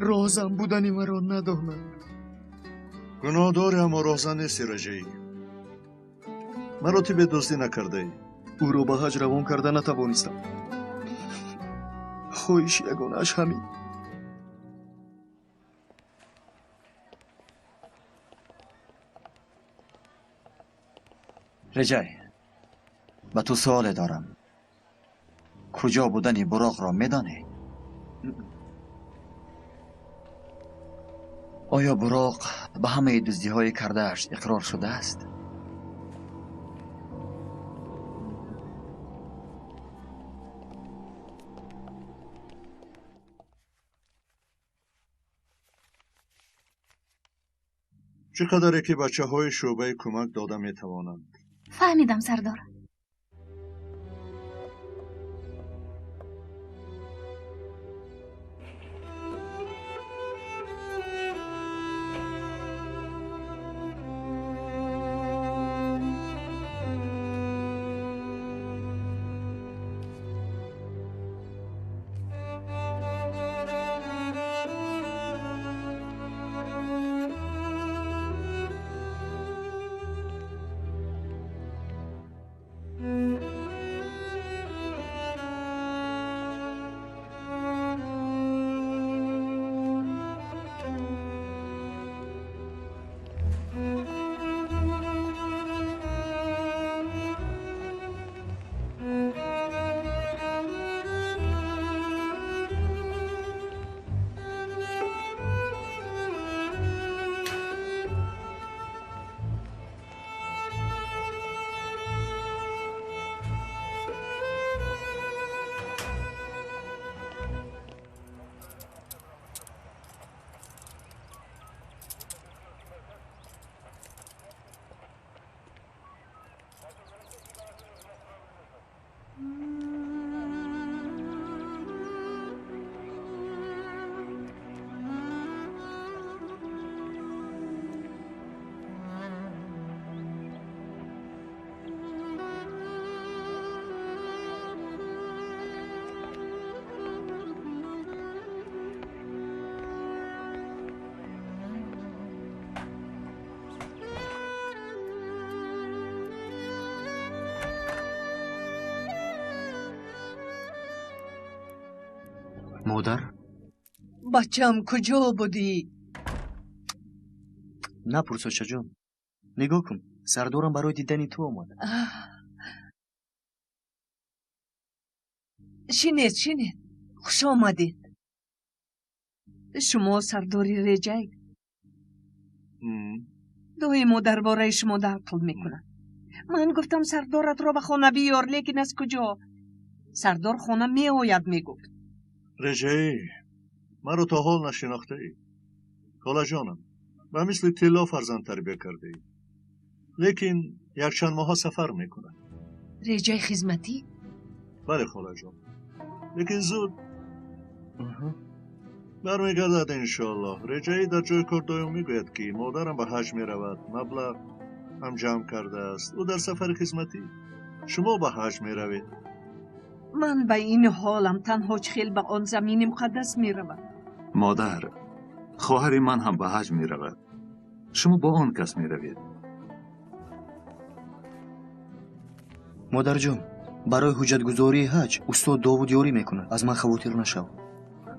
роҳзан будани маро надонад. Гуноҳдори аммо роҳзан нести, Реҷаӣ. Маро ту бедуздӣ накардаӣ. Ӯро ба ҳаҷ равон карда натавонистам. Хоҳиши ягонааш ҳамин. Реҷай, ба ту суоле дорам. Куҷо будани буроқро медонӣ? Оё буроқ ба ҳамаи дуздиҳои кардааш иқрор шудааст? Чӣ қадаре ки бачаҳои шӯъбаи кӯмак дода метавонанд. Фаҳмидам, сардор. Модар? Бачам, куҷо будӣ? Напурс, очаҷон. Нигоҳ кун, сардорам барои дидани ту омад. Шинед, шинед. Хуш омадед. Шумо сардори Реҷай. Доимо дар бораи шумо нақл мекунад. Ман гуфтам сардоратро ба хона биёр, лекин аз куҷо? Сардор хона меояд, мегуфт. Реҷаӣ, маро то ҳол нашинохтаӣ. Холаҷонам, ба мисли тилло фарзанд тарбия кардаӣ. Лекин якчанд моҳа сафар мекунад. Реҷаи хизматӣ? Бале, холаҷон. Лекин зуд бармегардад, иншоаллоҳ. Реҷаӣ дар ҷои кор доим мегӯяд, ки модарам ба ҳаҷ меравад, маблағ ҳам ҷамъ кардааст. Ӯ дар сафари хизматӣ. Шумо ба ҳаҷ меравед. Ман ба ин ҳолам танҳо чӣ хел ба он замини муқаддас меравам. Модар, хоҳари ман ҳам ба ҳаҷ меравад. Шумо бо он кас меравед. Модарҷон, барои ҳуҷҷатгузории ҳаҷ устод Довуд ёрӣ мекунад. Аз ман хавотир нашав.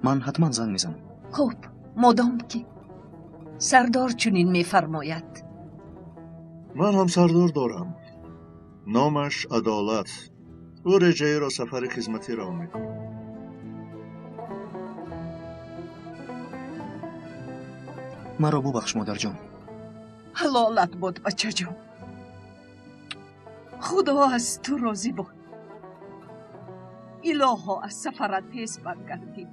Ман ҳатман занг мезанам. Хуб, модом ки сардор чунин мефармояд. Ман ҳам сардор дорам. Номаш Адолат. Ӯ Реҷаиро сафари хизматӣ равон мекунад. Маро бубахш, модарҷон. Ҳалолат бод, бачаҷон. Худо аз ту розӣ бод. Илоҳо, аз сафарат тез баргардӣ.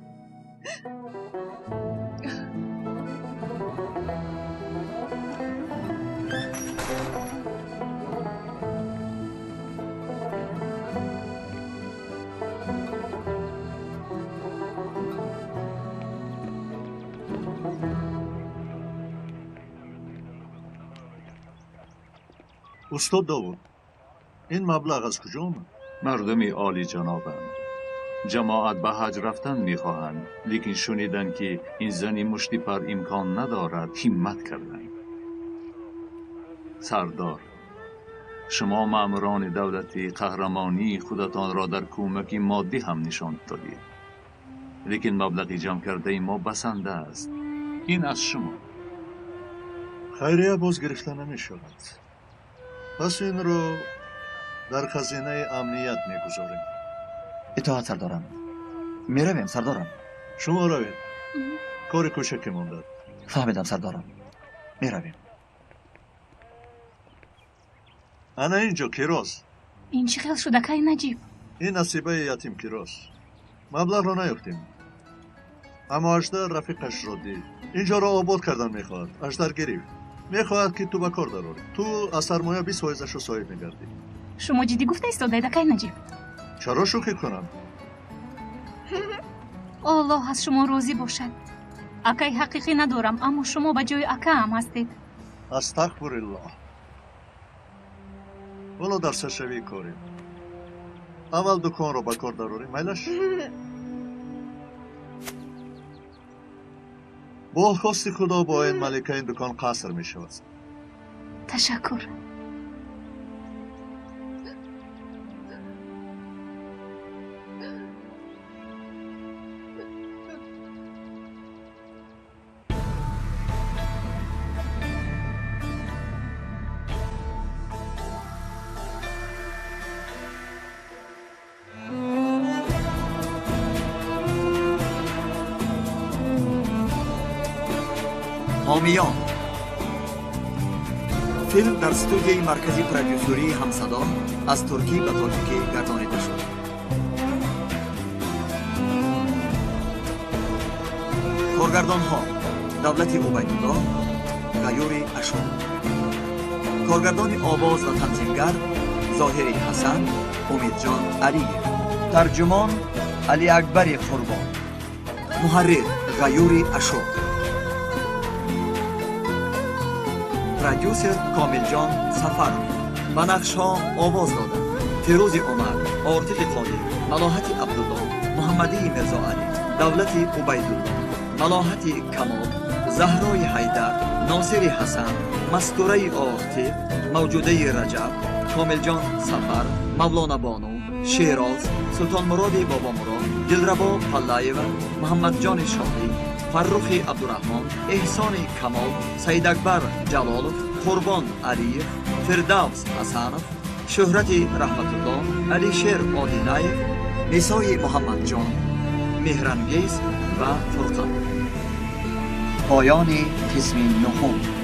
Устод Довуд, ин маблағ аз куҷо омад? Мардуми олиҷанобанд. Ҷамоат ба ҳаҷ рафтан мехоҳанд, лекин шуниданд, ки ин зани муштипар имкон надорад, ҳиммат карданд. Сардор, шумо маъмурони давлатӣ қаҳрамонии худатонро дар кӯмаки моддӣ ҳам нишон додед. Лекин маблағи ҷамъ кардаи мо басанда аст. Ин аз шумо. Хайрия боз гирифта намешавад. Пас инро дар хазинаи амният мегузорем. Итоат, сардорам. Меравем, сардорам. Шумо равед. Кори кӯчаке мондад. Фаҳмидам, сардорам. Меравем. Ана инҷо кироз. Ин чӣ хел шуда, кай Наҷиб? Ин насибаи ятим кироз. Маблағро наёфтем. Аммо Аждар рафиқашро дид. Инҷоро обод кардан мехоҳад. Аждар гирифт. Мехоҳад, ки ту ба кор дарорӣ. Ту аз сармоя 20%-ашро соҳиб мегардӣ. Шумо ҷиддӣ гуфта истодаед, акай Наҷиб? Чаро шӯхӣ кунам? Аллоҳ аз шумо розӣ бошад. Акай ҳақиқӣ надорам, аммо шумо ба ҷои акаам ҳастед. Астағфируллоҳ. Ҳоло дар саршавии корем. Аввал дуконро ба кор дарорем, майлаш? Бо хости Худо бо ин малика ин дукон қаср мешавад. Ташаккур. ҳомиён. Филм дар студияи маркази продюсерии Ҳамсадо аз туркӣ ба тоҷикӣ гардонида шуд. Коргардонҳо Давлати Убайдулло, Ғаюри Ашур. Коргардони овоз ва танзимгар Зоҳири Ҳасан, Умидҷон Алиев. Тарҷумон Алиакбари Қурбон. Муҳаррир Ғаюри Ашур. Продюсер Комилҷон Сафаров. Ба нақшҳо овоз доданд Фирӯзи Умар, Ортиқи Қодир, Малоҳати Абдулло, Муҳаммадии Мирзоалӣ, Давлати Убайдулло, Малоҳати Камол, Заҳрои Ҳайдар, Носири Ҳасан, Мастураи Ортиқ, Мавҷудаи Раҷаб, Комилҷон Сафар, Мавлона Бону, Шероз, Султонмуроди Бобомурод, Дилрабо Паллаева, Муҳаммадҷони Шоҳӣ, Фаррухи Абдураҳмон, Эҳсони Камол, Саидакбар Ҷалолов, Қурбон Алиев, Фирдавс Ҳасанов, Шӯҳрати Раҳматулло, Алишер Одинаев, Нисои Муҳаммадҷон, Меҳрангез ва Фурқат. Поёни қисми нуҳум.